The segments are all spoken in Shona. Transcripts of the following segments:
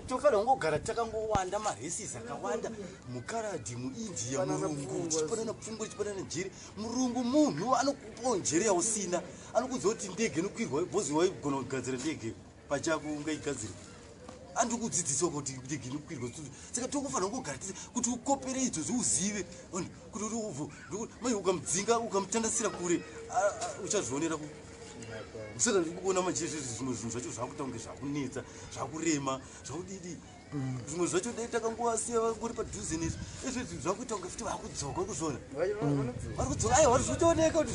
Tofanira kungogara takangowanda, maraces akawanda, mukaradhi, muIndia, murungu, tichipanana pfungwa, tichipanana njere. Murungu munhu anokupawo njere yausina, anokuudza kuti ndege inokwirwa bhozi, waigona kugadzira ndege pachako, ungaigadzira, andikudzidzisa kuti ndege inokwirwa. Saka tokufanira kungogara kuti ukopere idzodzo, uzive kuti mai ukamudzinga, ukamutandasira kure, uchazvionera. Saka ndikuona manje izvezvi zvimwe zvinhu zvacho zvakuita kunge zvakunetsa, zvakurema, zvakudidi. Zvimwe zvacho dai takangowasiya vangori padhuze nesu. Izvezvi zvakuita kunge futi vakudzoka, kuzviona vari kudzoka. Aiwa, zvitooneka kuti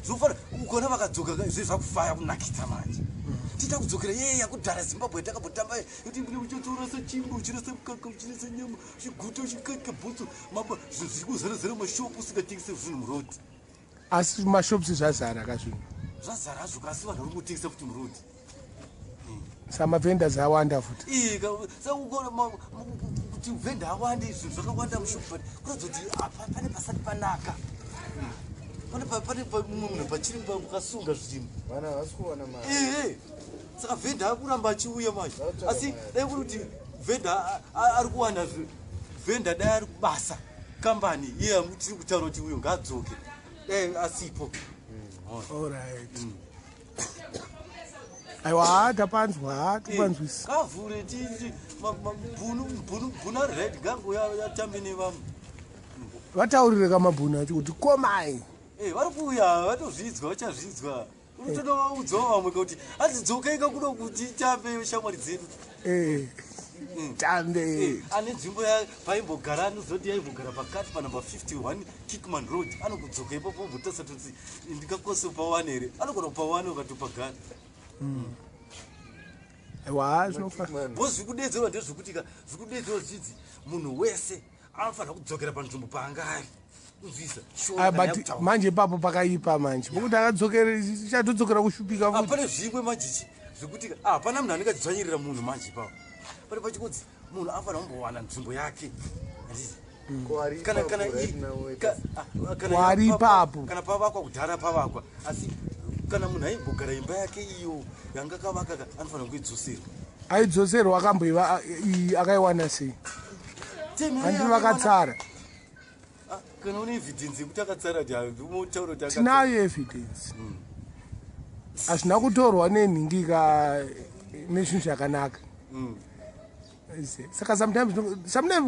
zvofana ukaona vakadzoka, zve zvakufaya kunakidza manje. Tiita kudzokera yeye yakudhara, Zimbabwe yatakambotamba, kuti uchotsorasa chimbo, uchirasa mukaka, uchirasa nyama, uchiguta, uchikaka bhutsu, zvinhu zviri kuzarazara mashopu, usingatengese zvinhu muroad. Asi mashops zvazara kazvinhu. Zvazara hazvo, asi vanhu vari kungotengesa futi muroad. Samavendors awanda futi. Kuti vendor awande, zvinhu zvakawanda mushopu, but kuratidza kuti pane pasati panaka, pane mumwe munhu pachiri pakasunga zvinhu. Vana havasi kuwana mari. Ehe, saka vendor akuramba achiuya manje, asi dai kuri kuti vendor ari kuwana, vendor dai ari kubasa, kambani iye tiri kutaura kuti uyo ngaadzoke, dai asipo. Allright, aiwa, tapanzwa, topanzwisa. Kavhure bhunu ari right, ngango yatambe nevamwe. Vataurire kamabhunu acho kuti komai. Vari kuuya, vatozvidzwa, vachazvidzwa. Unotonovaudzawo vamwe kuti hanzi dzokai kakuno kuti tambe shamwari dzedu. Tambe. Ane nzvimbo paimbogara, anozoti yaimbogara pakati panumber 51 Kickman Road, anokudzoka ipapo, obvotasa toti ndingakwanisa kupawana here, anogona kupawana ukatopagara. Aiwa, zvinofa. Because zvikudedzerwa ndezvekuti ka, zvikudedzerwa zvichinzi munhu wese anofanira kudzokera panzvimbo paanga ari, kunzwisa. Ah, but manje ipapo pakaipa manje, pokuti akadzokera, chatodzokera kushupika futi. Pane zvimwe manjichi zvekuti hapana munhu anenge achidzvanyirira munhu manje ipapo. Pane pachikudzi munhu anofanira kumbowana nzvimbo yake, handiti? Kana Wari ipapo. Kana pavakwa kudhara, pavakwa, asi kana munhu aimbogara imba yake iyo yanga kavaka, anofanira kuidzoserwa. Aidzoserwa akamboiva iyi, akaiwana sei? Handi vakatsara? Ah, kana une evidence yekuti akatsara, umotaura kuti akatsara. Tinayo evidence. Hazvina kutorwa nenhingika nezvinhu zvakanaka. Saka sometimes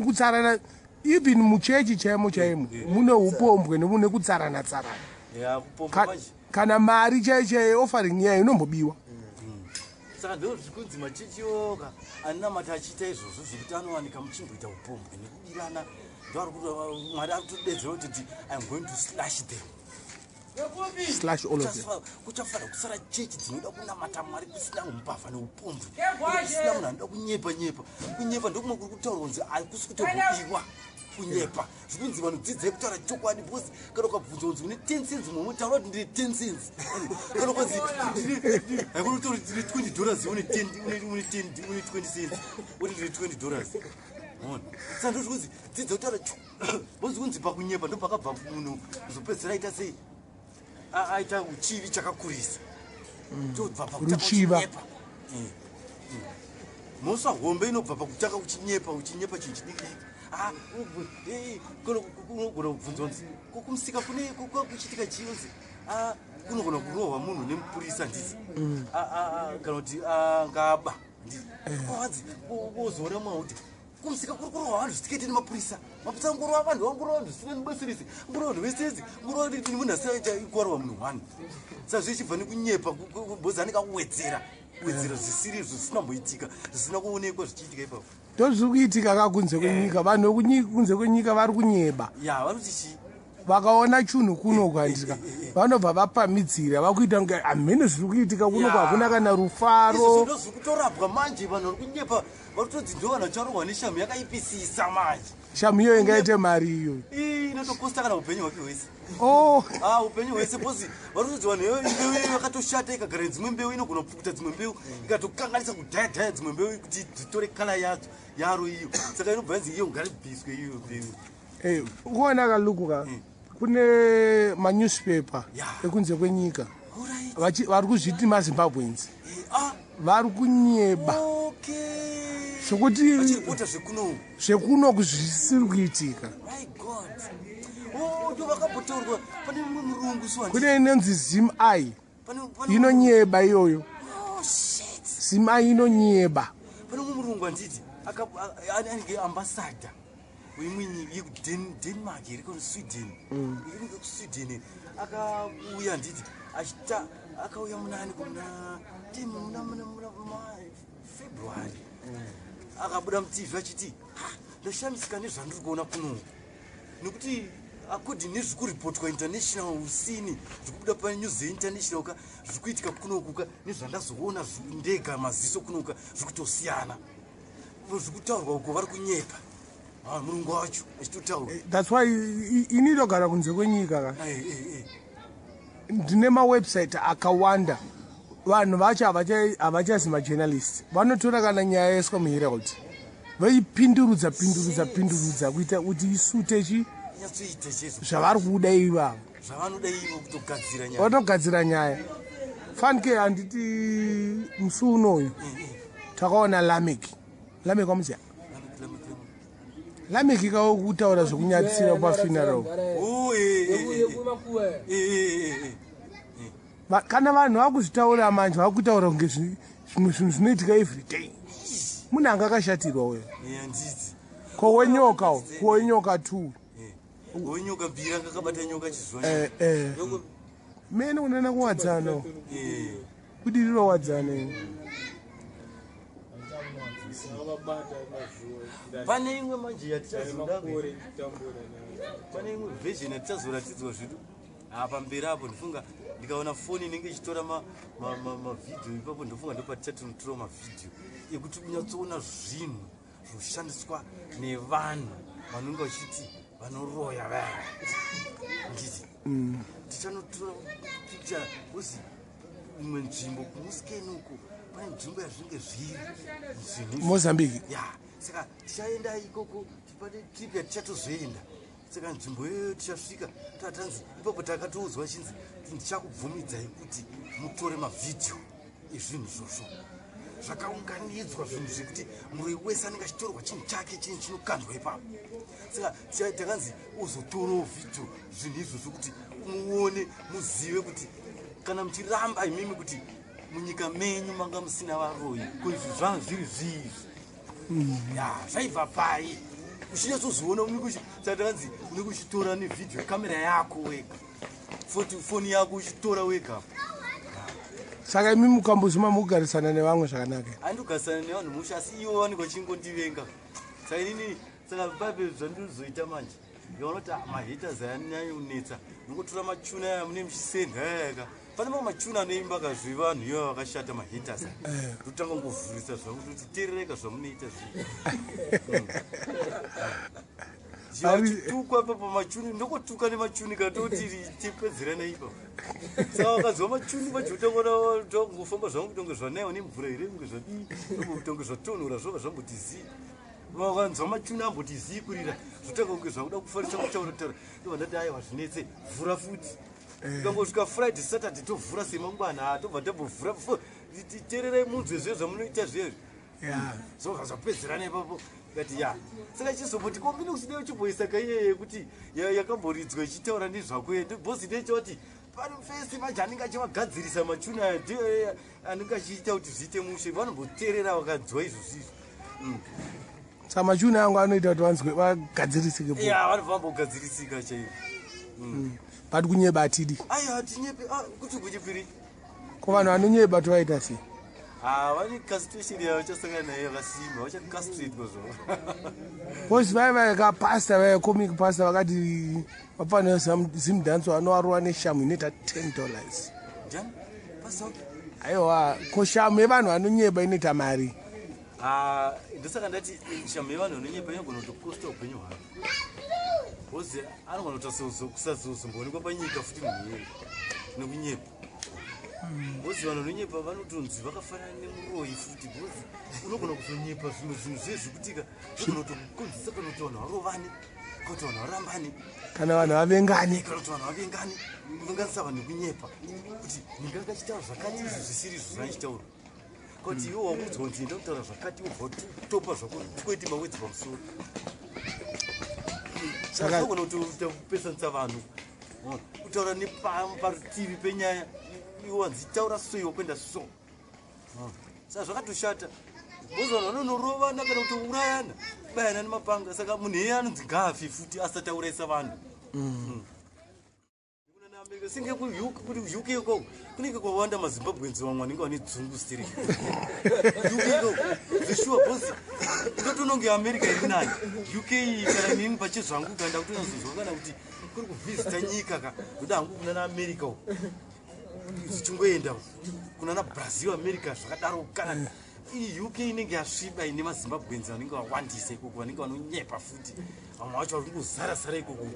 kutsarana, even muchechi chaimo chaimo, mune upombwe nekutsarana tsarana. Ya, kupomba manje. Kana mari chaiyo chaiyo, offering yayo inombobiwa. Saka ndo zvikunzi machechi oga anamata achiita izvozvo zvekuti anowanika muchimboita upombwe nekubirana, ndoari kuti Mwari ari kutodedzera kuti "I am going to slash them." Slash all of them. Kuchafanira kusara chechi dzinoda kunamata Mwari, kusina umbavha neupombwe, kusina munhu anoda kunyepa nyepa. Kunyepa ndokumwe kuri kutaurwa kunzi hakusi kutombobiwa, kunyepa. Zvikunzi vanhu dzidzai kutaura chokwadi, because kana ukabvunzwa kunzi une 10 cents, mumwe taura kuti ndine 10 cents. Kana ukanzi haikona kutaura kuti ndine $20, une 10, une 10, une 20 cents, uri ndine $20. Ona, saka ndozvikunzi dzidza kutaura, because kunzi pakunyepa ndo pakabva munhu kuzopedzisira aita sei, aita chivi chakakurisa, tobva pakutanga Ruchiva. uchinyepa. Mhosva hombe inobva pakutanga uchinyepa, uchinyepa chinhu chidiki diki. Ah, unogona kubvunzwa kunzi kumusika kune kuchiitika chionzi kunogona kurohwa munhu nemupurisa, nditi? Kana kuti angaba, nditi? Kwanzi wozoona mumwe kuti kumusika kuri kurohwa vanhu zvisikete nemapurisa, mapurisa angorova vanhu, vangorova vanhu zvisina nebasa rese, ngorova vanhu vesezi, ngorova kuti munhu asina kuwarwa munhu one. Saka zvichibva nekunyepa, bhozi anenge akuwedzera wedzera zvisiri izvo, zvisina kumboitika, zvisina kuonekwa zvichiitika ipapo. Ndo zviri kuitika ka kunze kwenyika. Vanhu kunze kwenyika vari kunyeba. Ya, vanoti chii? Vakaona chunhu kuno kuandika, vanobva vapamidzira, vakuita kunge hamene zviri kuitika kuno. Hakuna kana rufaro. Izvozvo ndo zviri kutorabwa manje. Vanhu vari kunyepa vari kutodzi ndo vanhu vacharohwa neshamu yakaipisisa manje. Shamu iyoyo ingaite mari iyoyo? Ii, inotokosta kana upenyu hwake hwese. Oh. Ah, upenyu hwese, because vari kutodzi vanhu mbeu iyo yakatoshata, ikagara dzimwe mbeu inogona kupfukuta dzimwe mbeu, ikatokanganisa kudhaya dhaya dzimwe mbeu kuti dzitore colour yadzo yaro iyo. Saka inobva yanzi iyo ngaribviswe iyo mbeu. Ukuona kaluku ka, kune manewspaper ekunze kwenyika vari kuzviti maZimbabweans, vari kunyeba. Zvekuti Vachiripota zvekuno. Zvekunoku zvisiri kuitika. My God. Oh, ndo vakambotaurwa pane mumwe murungu so handiti. Kune inonzi Zim Eye. Pane Inonyeba iyoyo. Oh shit. Zim Eye inonyeba. Pane mumwe murungu handiti anenge ambassador weimwe nyika yekuDenmark here kana Sweden. Inenge kuSweden akauya handiti achita akauya munani kuna muna muna muna February. Akabuda muTV achiti, "Ha, ndashamisika nezvandiri kuona kuno nekuti according nezviri kuripotwa international usini zviri kubuda panews yeinternational ka zviri kuitika kunoku ka nezvandazoona ndega maziso kunoku ka zviri kutosiyana. Zviri kutaurwa uko vari kunyepa." Ah, murungu wacho achitotaura. That's why ini ndogara kunze kwenyika ka. Ndine mawebsite akawanda. Vanhu vacho havachazi majournalist, vanotora kana nyaya yaiswa muHerald voipindurudza pindurudza pindurudza kuita kuti isute chi Nyatsoita chaizvo zvavari kuda ivavo. Zvavanoda ivo kutogadzira nyaya. Vanogadzira nyaya fanike. Handiti musi unoyu takaona Lamek? Lamek wamuziya? Lamek kawo kutaura zvekunyatsira pafuneral. Oh, eh. Kana vanhu vakuzvitaura manje, vakutaura kunge zvimwe zvinhu zvinoitika everyday. Munhu anga akashatirwa uyo. Handiti. Ko wenyoka, ko wenyoka two. Wenyoka mbiri akakabata nyoka chizwa. Mene unana kuwadzana kudiriro wadzana. Pane imwe manje yatichazoda, pane imwe version yatichazoratidzwa zvedu pamberi apo. Ndifunga ndikaona foni inenge ichitora mavhidhiyo ipapo, ndofunga ndopatichatonotora mavhidhiyo ekuti unyatsoona zvinhu zvinoshandiswa nevanhu vanenge vachiti vanoroya vaya. Nditi tichanotora picture uzi imwe nzvimbo kumuskeni uko pane nzvimbo yazvinenge zviri zvinhu izvi. Mozambique. Ya, saka tichaenda ikoko pane trip yatichatozoenda. Saka nzvimbo iyoyo tichasvika tatanzi ipapo takatoudzwa chinzi ndichakubvumidzai kuti mutore mavhidhiyo ezvinhu izvozvo zvakaunganidzwa, zvinhu zvekuti muroi wese anenge achitorwa chinhu chake, chinhu chinokandwa ipapo. Saka takanzi uzotorawo vhidhiyo zvinhu izvozvo kuti muone, muzive kuti kana muchiramba imimi kuti munyika menyu manga musina varoyi, ko izvi zvanga zviri zvii ya zvaibva pai? Uchinyatsoziona saka takanzi unenge uchitora nevhidhiyo kamera yako wega, foni yako uchitora wega. Saka imi mukambozuma mukugarisana nevamwe zvakanaka? Handikugarisana nevanhu mushe, asi ivo vanenge vachingondivenga. Saka inini, saka pape zvandinozoita manje, ndikaona kuti mahaters aya anyanya nongotora machuna aya mune muchisenda ayaka. Pane mamwe machuna anoimba kazvevanhu ivo vakashata, mahaters aya. Ndotanga kungovhurisa zvangu toti teerereka zvamunoita zvi chitukwa ipapo machuni, ndokotuka nemachuni katoti tipedzerana ipapo. Saka vakanzwa machuni vacho tangofamba zvangu kutonge zvanaiwa nemvura here, kunge zvadii, kutonge zvatonhora, zvova zvamboti zii. Vakanzwa machuni amboti zii kurira, zvotanga kunge zvakuda kufarisa kutaura taura. Ndobva ndati, "Aiwa, zvinetse, vhura futi." Tikangosvika Friday, Saturday tovhura semangwana, tobva tambovhura, teererai munzwe zve zvamunoita zvezvi. Zvobva zvapedzerana ipapo. Kati ya, saka chizomboti kombini kusida uchimboisa kaiyeye yekuti yakamboridzwa ichitaura nezvako bhosi ndechoti pano fesi manje anenge achivagadzirisa machuni aya, ndiyo anenge achiita kuti zviite mushe, vanomboteerera vakanzwa izvozvo izvi. Saka machuni angu anoita kuti vanzwe vagadzirisike po? Ya, vanobva vambogadzirisika chaizvo. But kunyeba hatidi. Aiwa, hatinyepe. Ah, kuti kunyeperi? Ko vanhu vanonyeba tovaita sei? Ah, vane castration yavachasangana nayo yakasimba, vachacastratwa zvavo. Because vaya vakapasta vaya, comic pastor, vakati vafanira Zimdance vanovarova neshamu inoita $10. Ndiani pastor? Aiwa, ko shamu yevanhu vanonyeba inoita mari? Ah, ndosaka ndati shamu yevanhu vanonyepa inogona kutokosta upenyu hwavo, because anogona kusazozomboonekwa panyika futi munhu iyeye nekunyepa, because vanhu vanonyepa vanotonzi vakafanana nemuroyi futi, because unogona kuzonyepa zvimwe zvinhu zviye zvikutika zvogona kutokonzesa kana kuti vanhu varovane, kana kuti vanhu varambane. Kana vanhu vavengane. Kana kuti vanhu vavengane, kuvenganisa vanhu nekunyepa kuti ndingangachitaura zvakati izvi zvisiri izvo zvaichitaura. Kuti iwe wakuudzwa kunzi enda kutaura zvakati, wobva topa zvako 20 mawedzi pamusoro. Saka- Saka kutopesanisa vanhu. Kutaura neparutivi penyaya, iwe wanzi taura so, iwe kuenda so. Saka zvakatoshata, because vanhu vanonorovana kana kutourayana, kubayana nemapanga. Saka munhu iyeye anonzi ngaafe futi asati aurayisa vanhu. Singe kuti UK ikoko kunenge kwawanda maZimbabweans, vamwe vanenge vane dzungu stiri UK ikoko zveshuwa, because ndotononge America iri nani. UK kana nini pachezvangu kana kutonyazozwa kana kuti kuri kuvhizita nyika ka, ndoda hangu kuna naAmerica uko, zvichingoenda kuna naBrazil, America, zvakadaro. Kana iyi UK inenge yasviba, ine maZimbabweans vanenge vawandisa ikoko, vanenge vanonyepa futi, vamwe vacho vari kungozara-zara ikoko.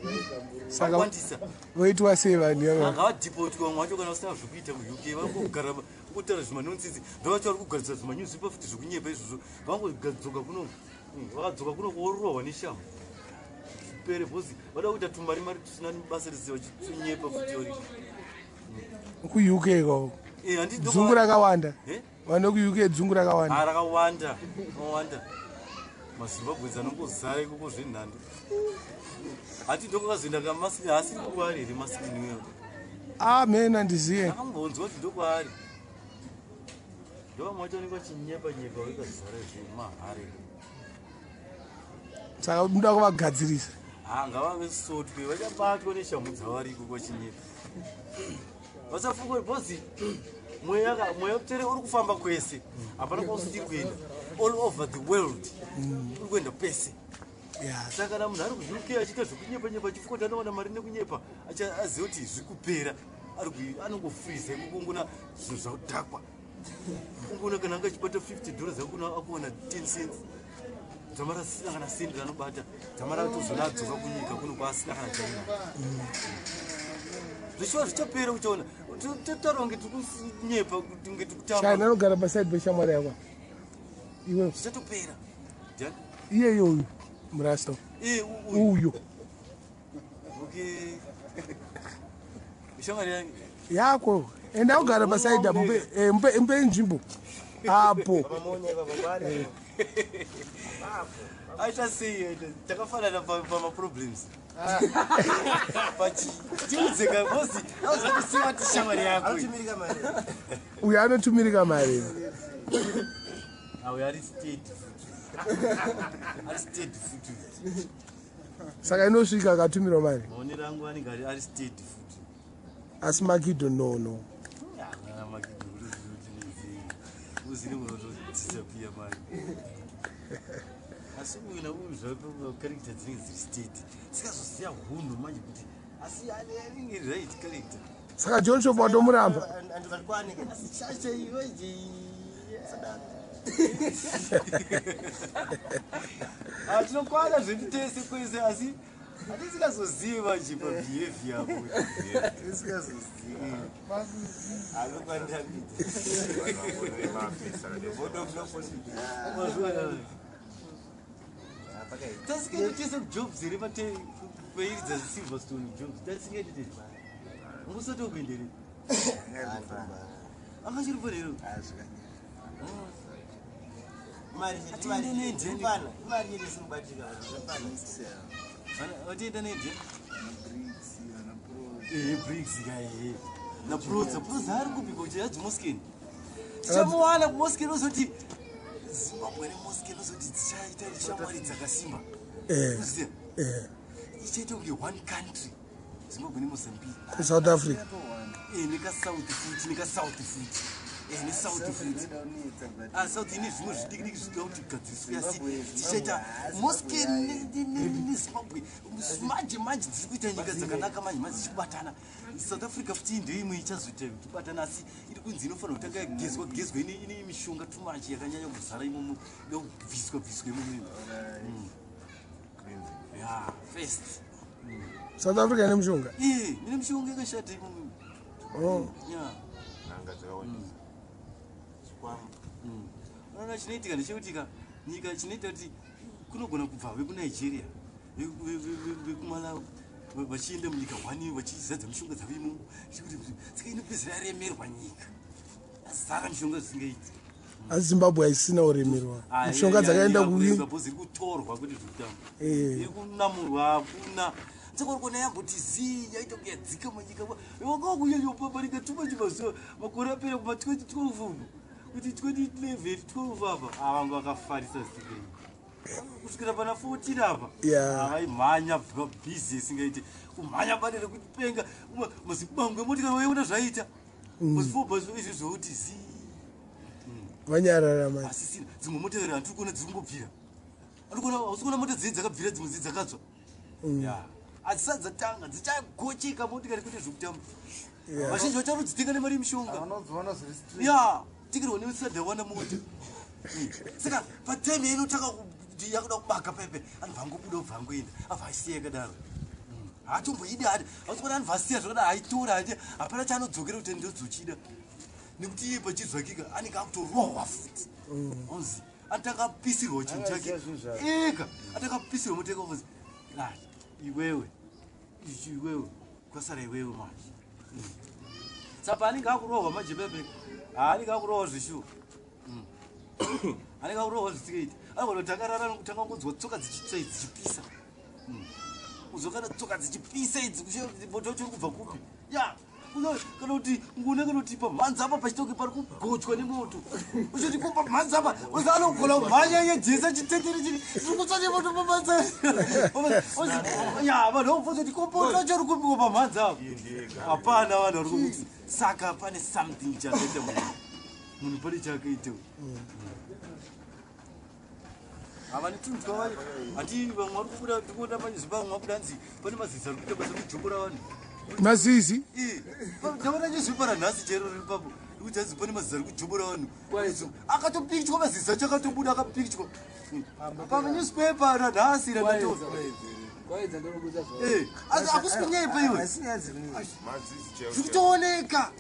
Saka vawandisa. Voitwa sei vanhu ivava? Angavadhipotwa vamwe vacho kana vasina zvekuita kuUK, vangogara kutaura zvimanonsense. Ndo vacho vari kugadzira zvimanewspaper futi zvekunyepa izvozvo. Vangodzoka kuno, vakadzoka kuno kuorohwa neshamhu zvipere, because vada kuita tumari mari tusina basa rese, vachinyepa futi vari KuUK ikoko dzungu rakawanda. Eh? Vanhu kuUK dzungu rakawanda. Ah, rakawanda, rakawanda. MaZimbabweans anongozara ikoko zvenhando. Hati ndokwakazoenda kamasini, haasiri kuari here masikini weyo? Ah, mena handiziye. Akambonzwa kuti ndokwaari, ndovamwe vacho vanenge vachinyepa nyepa vekazara zvemahare. Saka muda kuvagadzirisa? Ha, ngavavesotwe, vachabatwa neshamhu dzavariko kwachinyepa. Vasafunga, because mweya mutsvene uri kufamba kwese, hapana kwausiri kuenda. All over the world uri kuenda pese. Saka kana munhu ari kuUK achiita zvekunyepa nyepa, achifunga kuti anowana mari nekunyepa, aziva kuti zviri kupera. Anongofriza ikoko, zvinhu zvakudhakwa. Ungoona kana anga achibata $50, akuna akuwana 10 cents, dzamara asina kana sendi ranobata, dzamara atozona adzoka kunyika kuno kwaasina kana chaina. Zvichiva zvichapera, uchaona totaura kunge tiri kunyepa, kunge tiri China. kutamba. Anogara paside peshamwari yako iwe. Zvichatopera. Ndiani? Iye iyoyu murasta. Eh, uyu. Uyo. Okay, shamwari yangu. Yako, enda ugara paside apo, mupe nzvimbo apo. Aita sei? Aita takafanana pamaproblems pachi tiudzeka bosi auzakusiwa ti shamwari yako. Uyo anotumirika mari. Auyo ari steady futi, ari steady futi. Saka inosvika akatumirwa mari? Maonero angu anenge ari steady futi. Asi Makido, no. Ana Makido uzini kunotodisappear mari, asi uyu nauyu zvapo character dzinenge dziri steady, sikazoziya hunhu manje kuti asi anenge right character. Saka John Shop watomuramba? Asi chacha iweje. Ah, tinokwana zvedu tese kwese, asi hatisingazozivi manje pabehavior apo. Tisingazozivi anokwandambidza. Mazviona, tasingaiti tese kujobs here? Pairidza Silverstone jobs, tasingaiti tese. Ungusati wakuendere akachiri panero. Mari chete isikubatika. Vatienda nende ehe, Briggs ka, ehe, naProza. Proza ari kupi koche? Adzi Mosken, tichamuwana kuMosken. Ozoti Zimbabwe neMosken ozoti dzichaita shamwari dzakasimba. Uziya ichaita kunge one country, Zimbabwe neMozambique. KuSouth Africa. NekaSouth futi, nekaSouth futi, neSouth futi. Ah, South ine zvimwe zvidiki diki zvinoda kuti gadziriswe, asi tichaita Mosken neZimbabwe manje manje dziri kuita nyika dzakanaka manje manje dzichibatana. South Africa futi ndeimwe ichazoita kubatana, asi iri kunzi inofanira kutanga yagezwa gezwa. Ine mishonga too much yakanyanya kuzara imomo, ida kubviswa bviswa imomo. Ya, first. South Africa ine mushonga? Ine mishonga yakashata imomo. Oh. Ya. Nanga dzakawandisa. Unoona chinoitika ndechekuti ka nyika chinoita kuti kunogona kubva vekuNigeria, vekuMalawi, vachienda munyika hwani, vachizadza mishonga dzavo imomo. Saka inopedzisira yaremerwa nyika, azara mishonga zvisingaiti. Asi Zimbabwe haisina uremerwa. Mishonga dzakaenda kupi? Iri kutorwa kuti zvekutamba. Iri kunamurwa hakuna. Saka uri kuona yamboti zii yaita kunge yadzika munyika. Wanga wakunyanyopaparika too much mazuva makore apera kuma 2012 uko. Kuti 2011 12 apa. Ah, vanga vakafarisa zii. Kusvikira pana 14 apa. Vaimhanya busy isingaiti. Kumhanya bade rekupenga. Mazibangwe emotikari waiona zvaita. Mazifobha izvi zvokuti zii. Vanyarara manje. Asisina dzimwe motikari handiri kuona dziri kungobvira. Andikuona hausi kuona mota dziye dzakabvira dzimwe dziye dzakatsva. Ya. Hadzisati dzatanga dzichagocheka motikari kwete zvekutamba. Vazhinji vacharodzitenga nemari yemishonga. Vanodziona zviri straight. Ya, tikirwa nesadha wana mota. Saka patime yainotanga kuti yakuda kubaka pepe anobva angobuda obva angoenda abva aisiya yakadaro. Haatomboidi hati hausi kuona anobva asiya zvakadaro aitora hati hapana chaanodzokera kuti ndodzochida. Nekuti iye pachizvakika anenge akutorohwa futi. Onzi atanga apisirwa chinhu chake ega atanga apisirwa moteka onzi iwewe ichi iwewe kwasara iwewe manje. Saka anenge akurohwa manje pepe anenge akurohwa zvishuwa. Anenge akurohwa zvisikaiti. Anogona kuti akarara nokutanga kunzwa tsoka dzichitsva idzi dzichipisa. Uzwa kana tsoka dzichipisa idzi kushe moto wacho uri kubva kupi. Ya. Kana kuti ngune kana kuti pamhanza apa pachitoke pari kugochwa nemoto. Uchiti ko pamhanza apa uzi anogona kumhanya iye Jesu achitetere chiri tiri kutsva nemoto pamhanza. Ya vanhu vobvunza kuti ko moto wacho uri kupi ko pamhanza apa. Hapana vanhu vari kumuti saka pane something chakaita munhu. Munhu pane chaakaita. Havani tunzwa vari hati vamwe vari kubuda ndikuona manje vamwe vabuda hanzi pane mazizi ari kuita basa kujokora vanhu. Mazizi? Ndaona newspaper ranhasi chero riri papo. Rikuti hanzi pane mazizi ari kujobora vanhu. Akatopikichwa mazizi acho akatobuda akapikichwa. Pa newspaper ranhasi randato. Asi hakusi kunyepa iwe. Zvikutooneka.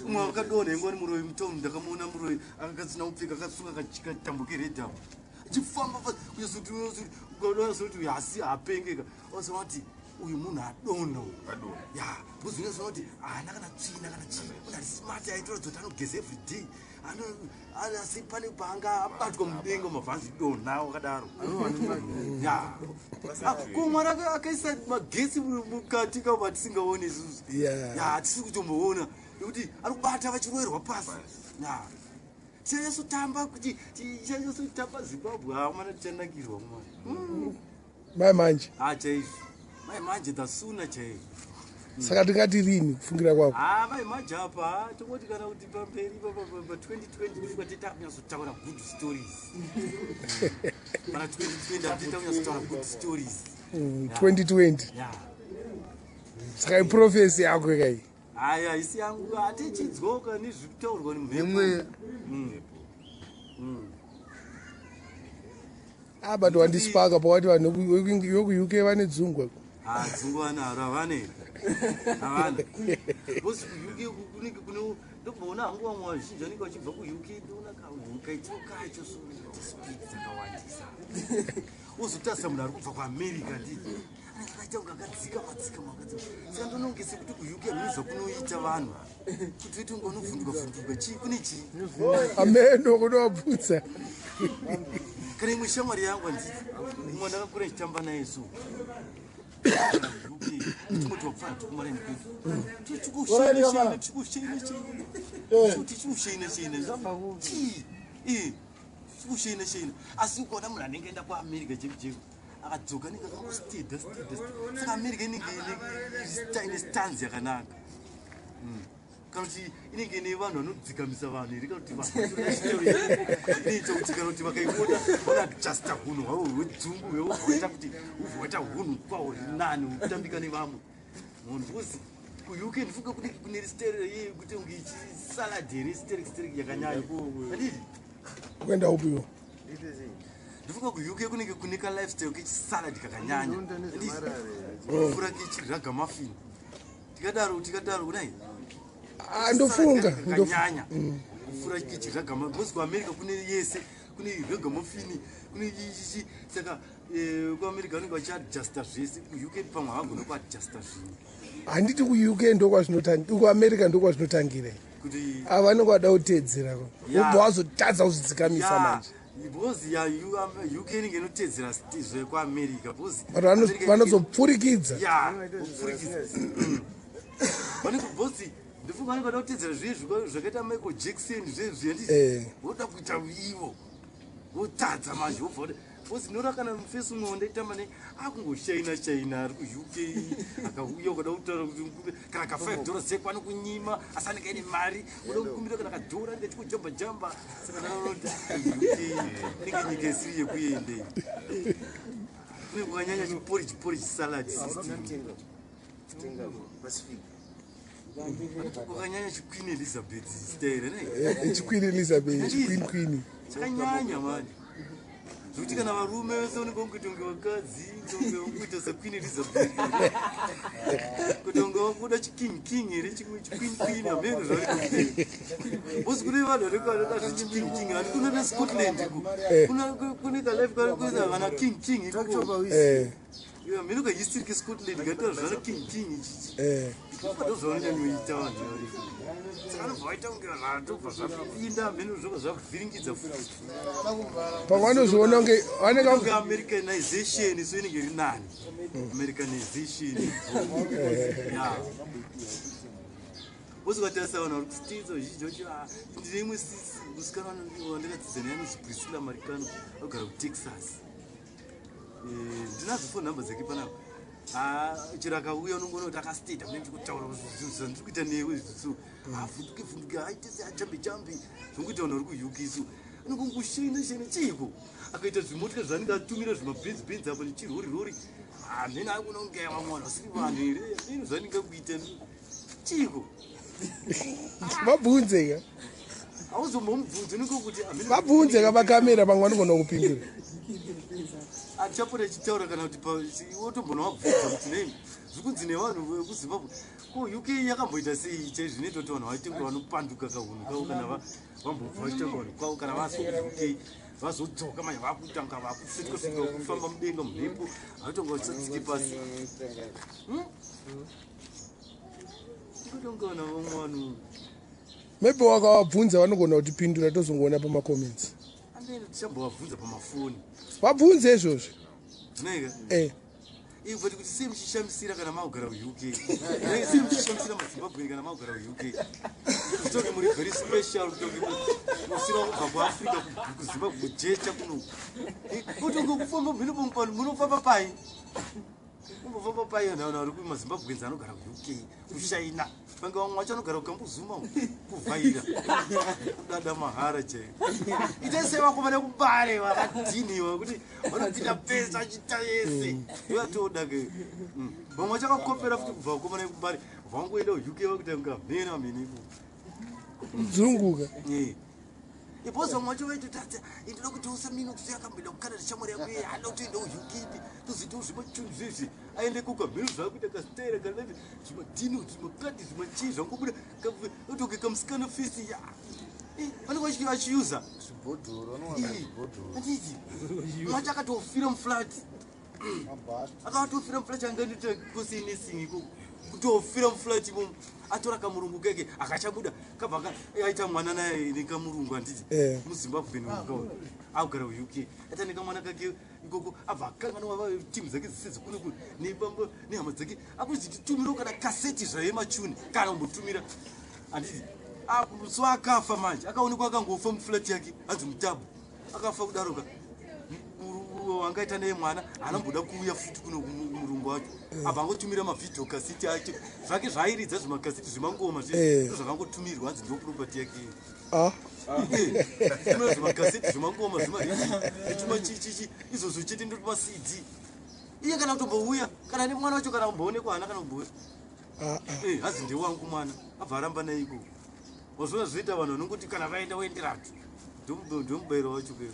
Umwe akadonha ingwani muroyi mutown ndakamuona muroyi akasina kupfeka akasunga katambo kered apo. Achifamba kunyatsokuti asi apengeka. Ozoona kuti uyu munhu adonha uyu. Ya, because unozoona kuti haana kana tsvina kana chii. Munhu ari smart aitoratidza kuti anogeza every day. Asi pane paanga abatwa mudenga mabvanzi donha wakadaro. Ya. Ko Mwari akaisa magetsi mukati kavo atisingaoni isusu. Ya, hatisi kutomboona nekuti ari kubata vachiroverwa pasi. Ya. Tichanyasotamba kuti tichanyasotamba Zimbabwe hamana tichanakirwa mwana. Mai manje. Ah chaizvo. Mai manje the sooner chaizvo. Saka tingati rini kufungira kwako? Ah mai manje apa tongoti kana kuti pamberi pa 2020 ndifuka tita kunyatsotaura good stories. Pana 2020 tita kunyatsotaura good stories. 2020. Yeah. Saka iprophecy yako kai. Aya isi yangu atichidzoka nezvitaurwa nemhepo. Ah but wandispaka pakati vanhu veku UK vane dzungu. Ah dzungu vanaro havana here? Havana. Because ku UK kunenge kune ndokuona hangu vamwe vazhinji vanenge vachibva ku UK ndoona kaitiro kacho so speed dzakawandisa. Uzotarisa munhu ari kubva kuAmerica ndii. Anenge akaita kunge akadzika madzika makadzika. Saka ndononge sekuti ku UK hameno kunoita vanhu. Kuti uite kunge unovhunduka vhunduka chii kune chii. Ameno kunovabvunza. Kana imwe shamwari yangu handiti umwe ndakakura ndichitamba naye so. Tingoti wapfana tikumara nekwedu. Tichikusheina sheina. Chii? Tichikusheina sheina. Asi ukaona munhu anenge aenda kuAmerica cheko cheko akadzoka anenge akangosteda steda. Saka America inenge ine stanzi yakanaka. Kana kuti inenge ine vanhu vanodzikamisa vanhu here kana kuti vanhu inoita kuti kana kuti vakaiona vanoadjusta hunhu hwavo hwedzungu hwehwaita kuti hubva hwaita hunhu kwaho nani hutambika nevamwe. Munhu because kuUK ndifunga kunenge kune stereo iye kuti unge ichisalad here sterek sterek yakanyanya. Handiti? Kuenda upi iwe? Ndifunga kuUK kunenge kune ka lifestyle kechisalad kakanyanya. Handiti? Kupfuura kechiragamuffin. Tikadaro tikadaro kudai. Ah ndofunga kakanyanya. Kupfuura kechiragamuffin because kuAmerica kune yese kune ragamuffin kune ichi saka kuAmerica vanenge vachiadjusta zvese kuUK pamwe havagone kuadjusta zvinhu. Handiti kuUK ndokwazvinotangira kuAmerica ndokwazvinotangira. Kuti Ava vanenge vada kuteedzera ko. Yeah. Wobva wazotadza kuzvidzikamisa manje. Because ya UK inenge inotedzera zvekuAmerica, because But America vanozopfurikidza. Ya, kupfurikidza. Vanenge, bosi, ndifunga vanenge vada kutedzera zviye zvakaita Michael Jackson zvezvi, handiti? Voda kuita ivo, votadza manje, vobva vada, bosi, ndinoona kana mufesi umwe wandaitamba ne akungoshaina shaina ari kuUK, akauya, ukada kutaura kuti kana ka $5 seko anokunyima, asi anenge aine mari, uda kukumbira kana kadhora, anenge achikujamba jamba. Saka ndakaona kuti UK inenge nyika isiri yekuende, kune kwakanyanya chiporridge, porridge salad system. Kutenga Pacific. Kwakanyanya chiQueen Elizabeth style, ne? ChiQueen Elizabeth, chiqueen queen. Chakanyanya mani, zvekuti kana varume vese unenge ungoita kunge vakadzi, kunge ungoita saQueen Elizabeth, kuti unge wakuda chiking king here, chimwe chiqueen queen, hameno zvavari bosi. Kune vanhu vanenge zvechiking king, handi? Kuna neScotland iko kune kalife kuita vana king king ikoko. Hameno kahistory keScotland kaita zvana king king ichichi. Ndo zvavanonyanyoita vanhu variko, saka anobva vaita kunge zvatobva zvapinda, hameno zvobva zvavhiringidza futi. Pamwe vanozviona kunge vanenge Kunge americanization, so inenge iri nani americanization ya usingatarisa vanhu vari kuStates vazhinji vacho. Ah, ndine imwe musikana wandakadzidza naye anonzi Priscilla Maricano, anogara kuTexas. Ndinadzo phone number dzake panapa. Ah, chero akauya unongoona kuti akasteta, mune ndikutaura zvandiri kuita newe so avhunduke vhunduke, aite seajambe jambe, zvongoita vanhu vari kuUK. So anongongoshaina shaina chiiko, akaita zvimotika zvaanenge atumira, zvimabhenzi bhenzi apo nechirori rori, hamene akuona kunge vamwe vanhu vasiri vanhu here, hamene zvaanenge kuita chiiko. Vabvunze ka. Hauzombomubvunzi, unenge kuti hamene. Vabvunze ka pakamera, pamwe vanogona kupindura. Achapota achitaura kana kuti wotombona wabvunza kuti nei zvikunzi nevanhu vekuZimbabwe ko UK yakamboita sei chaizvo, zvinoita kuti vanhu vaite kunge vanopanduka kahunhu kavo kana vambobva vachiita vanhu kwavo, kana vaso kuUK vazodzoka manje vakutanga vakusvitwa svitwa, kufamba mudenga mumhepo, vatonga vachisatsike pasi. Tikutonga vana vamwe vanhu. Maybe wakavabvunza vanogona kutipindura, tozongoona pamacomments. Amene tichambovabvunza pamafoni. Vabvunze izvozvo. Zvineka. But kuti sei muchishamisira kana makugara kuUK, sei muchishamisira maZimbabweni kana makugara kuUK, kutonge muri very special, kutonge musina kubva kuAfrica kuZimbabwe, kujecha kuno, kutonge kufamba mhino pano, munofamba pai, umbofamba pai? Vanhu vari kumaZimbabweans anogara kuUK kushaina, vange vamwe vacho anogara kuKambuzuma, kuvhaira, kudada mahara chaiyo. Itai sevakomana kuMbare vakadhiniwa kuti vanopinda pesa vachita yese vatoda ke. Vamwe vacho vakakopera futi kubva vakomana vekuMbare, vangoenda kuUK vakuita kunge hamena hamene iko. Dzunguka. Ipozi vamwe vacho vaitotadza, inoda kuti usamino kuti akamboenda kuCanada, shamwari yako iye anoda kutoenda kuUK, tozoitawo zvimachuni zvezvi, aende kuka mhino zvaakuita kasitaira kana zvimadhino, zvimakadhi, zvimachii zvangobuda, otoke kamusikana fesi ya vanenge vachiuza. Zvibhodhoro, anowana zvibhodhoro. Anditi mwacho akatofira muflat, akatofira muflat, angaita course yenursing ikoko, kutofira muflat imomo, atora kamurungu keke akachabuda, kabva aita mwana naye nekamurungu, handiti? MuZimbabwe akugara kuUK, aita nekamwana kake ikoko, abva akanganwa timu dzake dzise dzekune kune nehama dzake, akuzititumirawo kana kaseti zvayo yemachuni kana kumbotumira, handiti? So akafa manje, akaonekwa akangofa muflat yake, hanzi mutabhu akafa kudaroka. Wangaita naye mwana haanamboda kuuya futi kuno murungu wacho, abva angotumira mavhidhio kaseti acho zvake zvaairidza, zvimakaseti zvemangoma zvakangotumirwa, hanzi ndo property yake. Tumira zvimakaseti zvemangoma, zvimachichichi izvozvo chete, ndotuma CD iye kana kutombouya kana nemwana wacho kana kumboonekwa, hana kana kumbouya. Hazi ndewangu mwana, abva aramba naye ikoko. Wazviona zvoita vanhu vanongoti kana vaenda voenderatu, ndomubayiro wacho keyo.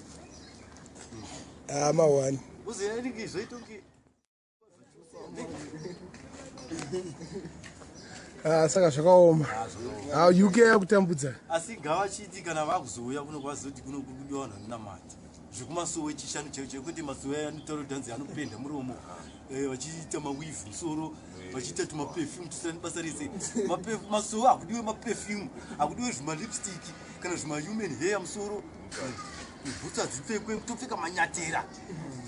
Ah, mawani. Uziyainenge zvoita kunge Ah, saka zvakaoma. Ah, UK yakutambudza. Asi ngavachiti kana vakuzouya kuno kwazoti kuno kuri kudiwa vanhu vanonamata. Zvekumasowe chishanu chaicho chaicho, kwete masowe aya anotaura kuti hanzi anopenda muromo, vachiita maweave musoro, vachiita tumaperfume tusina nebasa rese. Masowe hakudiwe maperfume, hakudiwe zvimalipstick kana zvimahuman hair musoro. Bhutsu hadzipfekwe, topfeka manyatera.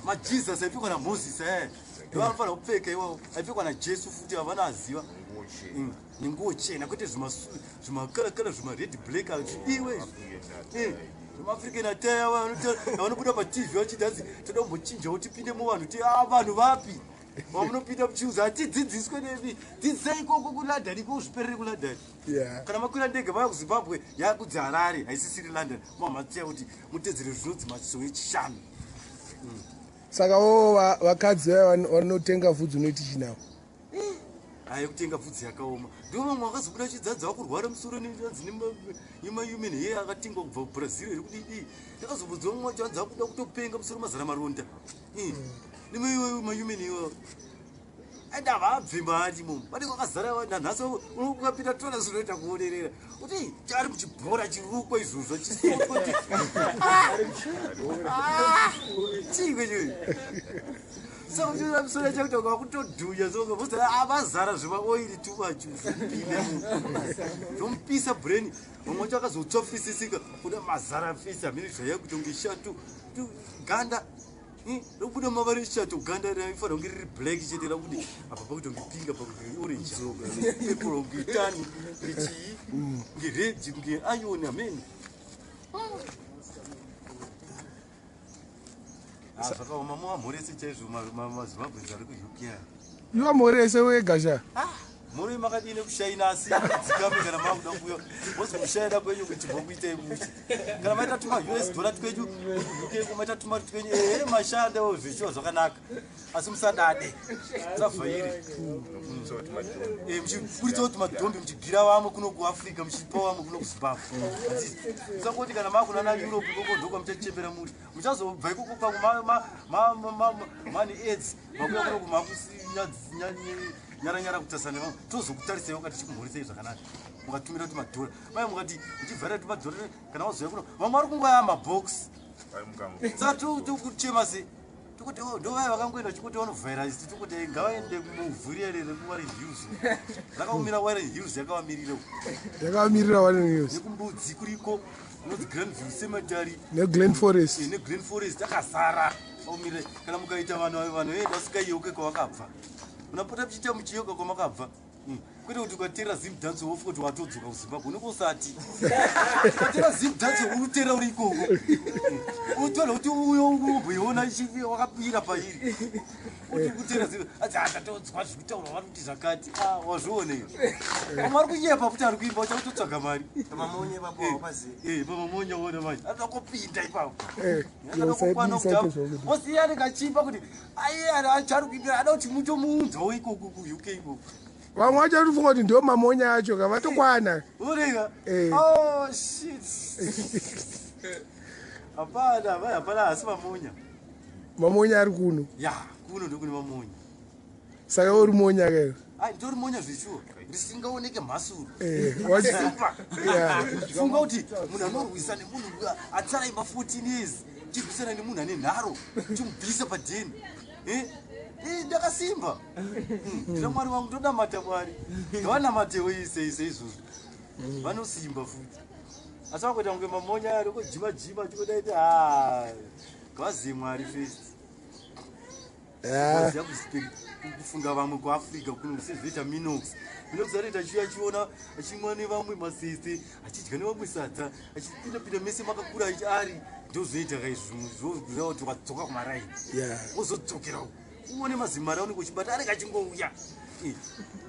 MaJesus aipfekwa naMoses aya ndovanofanira kupfeka iwawo, aipfekwa naJesu futi, havana aziva. Nenguo chena, kwete zvimakalakala, zvimared black, hazvidiwe izvi. ZvemaAfrican attire vanobuda paTV vachiti hanzi toda kumbochinjawo tipinde muvanhu. Ti vanhu vapi vamunopinda muchiuza? Hatidzidziswe nemi, dzidzisai ikoko kuLondon iko, zviperere kuLondon. Kana makwira ndege vaya kuZimbabwe, yakudzi Harare, haisisiri London. Mamhatsiya kuti mutedzere zvinonzi masowe echishanu. Saka vo vakadzi vaya vanotenga vhudzi unoiti chinawo? Hayi, kutenga bvudzi yakaoma. Ndo vamwe vakazobuda chidzadza vakurwara musoro neanzi nemahuman hair akatengwa kubva kuBrazil here kudidi. Ndakazobvunza vamwe vacho, hanzi akuda kutopenga musoro, mazara maronda nemahuman iwayo. Aida havabve maari imomo, vanenge vakazara. Nanhasi ukapinda tona zvinoita kuonerera kuti ari muchibhora chirukwa izvozvo chisotwa. Chiiko chioi? Saka musoro chakuita kwakutodhunya vazara zvimaoiri too much, zvipinde zvomupisa brain. Vamwe vacho akazotsvafisisika kuda mazara face, hamene zvaiya kuita kunge shato ganda rokubuda mavara eshato. Ganda raifanira kunge riri black chete, rakuti apa pakuita kunge pink, apa kunge orange, purple, kunge tani, kunge chii, kunge red, kunge iron, hamene. Zvakaoma, muvamhorese chaizvo maZimbabweans ari kuUK aya. Iwa mhorese wega sha. Muri makadini kushaina? Asi dzikame kana makuda kuuya mozi kushaina kwenyu kuti mokuitai mushe. Kana maita tuma US dollar twenyu UK, maita tumari twenyu, ehe, mashandawo zvechiwa zvakanaka, asi musadade, musavhaire. Muchiburitsawo tumadhombi, muchigira vamwe kuno kuAfrica, muchipa vamwe kuno kuZimbabwe. Musangoti kana makunana Europe ikoko ndokwamuchachembera muri, muchazobva ikoko pamwe mane AIDS, makuya kuno kumakunyaranyara kutarisa nevamwe. Tozokutarisai wakati chikumhoresei zvakanaka, mukatumira kuti madhora mai, mukati muchivharira tumadhora. Kana wazoya kuno, vamwe vari kungoya mabhokisi, saka tokuchema se tokuti, oh, ndovaya vakangoenda chikuti vanovhaira isi. Tokuti ngavaende muvhuri rekuWarren Hills, rakaumira Warren Hills yakavamirira. Yakavamirira Warren Hills. Nekumbudzi kuriko kunonzi Grandview Cemetery. NeGlen Forest. NeGlen Forest akazara aumirira. Kana mukaita vanhu vanhu vedu vasingayeuke kwavakabva, munapota muchiita muchiyeuka kwamakabva. Kwete kuti ukateera Zimdance wofa kuti watodzoka kuZimbabwe, unenge usati ukateera Zimdance, unoteera uri ikoko. Unotoona kuti uyo umboiona wakapira pairi kuti kuteera adzi atatodzwa zvekutaurwa vari kuti zvakati. Ah, wazviona iyo, vamwe vari kunyepa kuti ari kuimba uchakutotsvaga mari. Pamamonye papo haupazivi. Pamamonya ona manje anoda kupinda ipapo. Usaite zvokuti. Osiya anenge achipa kuti aiye achari kuimbira, ada kuti mutomuunzawo ikoko kuUK ikoko. Vamwe vacho vatofunga kuti ndo mamonya acho ka vatokwana. Urika. Oh shit, hapana vai, hapana, asi mamonya. Mamonya ari kuno. Ya, kuno ndokune mamonya. Saka uri monya kayo? Ai, nditori monya zvechuwa risingaoneke mhasuru. Simba. Funga kuti munhu anorwisa nemunhu atsara imba 14 years, chirwisana nemunhu ane nharo, chimubvisa padheni. Ndakasimba. Ndina Mwari wangu, ndodamata Mwari, ngavanamatewo ise ise izvozvo, vanosimba futi. Asi vakuita kunge mamonya ari kujima jima chikodaiti, ha, ngavazive Mwari first. Vaziva kufunga vamwe kuAfrica kuno sezvinoita Minox. Minox anoita achiuya achiona, achimwa nevamwe masese, achidya nevamwe sadza, achipinda-pinda mese makakura ari ndozvinoita kaizvo, zvoreva kuti wadzoka kumaraini. Wozodzokera uone mazimari aunenge uchibata anenge achingouya.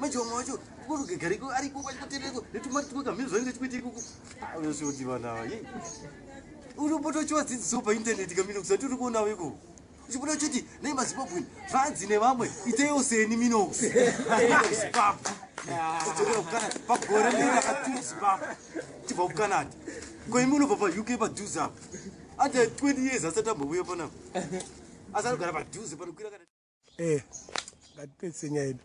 Manje vamwe vacho kugariko ariko vachikotereko netumari tumwe kamhino zvanenge chikuita ikoko. Unosvoti vanhu ava ye unopotochiwadzidzisawo paindaneti kaMinox ati uri kuonawo ikoko, uchibuda uchiti nei maZimbabweni zvanzi nevamwe iteiwo seni Minox Zimbabwe, kudzokera kuCanada pagore ndakatu Zimbabwe chibva kuCanada. Koimi unobva paUK padhuze apo ati 20 years asati ambouya panapa, asi anogara padhuze panokwira kana Ngatipedzise nyaya yedu.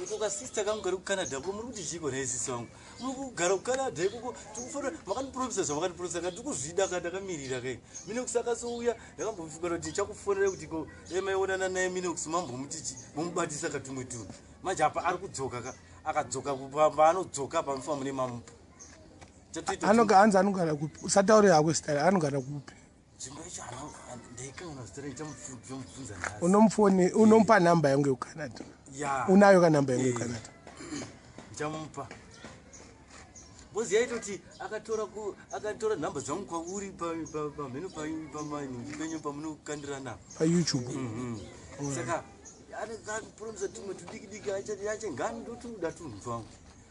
Uko kasista kangu kari kuCanada ko, muri kuti chiko nhai sisi wangu? Muri kugara kuCanada ikoko, tikufanira makandipromisa zvamakandipromisa ka, ndikuzvida ka, ndakamirira kai. Minox akazouya, ndakambofunga kuti ndichakufonera kuti ko dai maionana naye Minox, mambomuti chi momubatisa katumwe tunhu. Manje apa ari kudzoka ka, akadzoka paanodzoka pamufa mune mamupa. Hanzi anogara kupi? Usataure hako zita, anogara kupi? Nzvimbo yacho ndaikanganwa zita racho, ndichamubvunza nhasi. Unomufoni, unomupa namba yangu yekuCanada? Ya. Unayo ka namba yangu Eh. yekuCanada? Ndichamupa bozi yaitoti akatora nhamba dzangu kwauri pamheno pamaningi penyu pamunokandirana paYouTube. Saka anekapromisa tumwe tudiki diki ache ngani ndotuda tunhu twangu.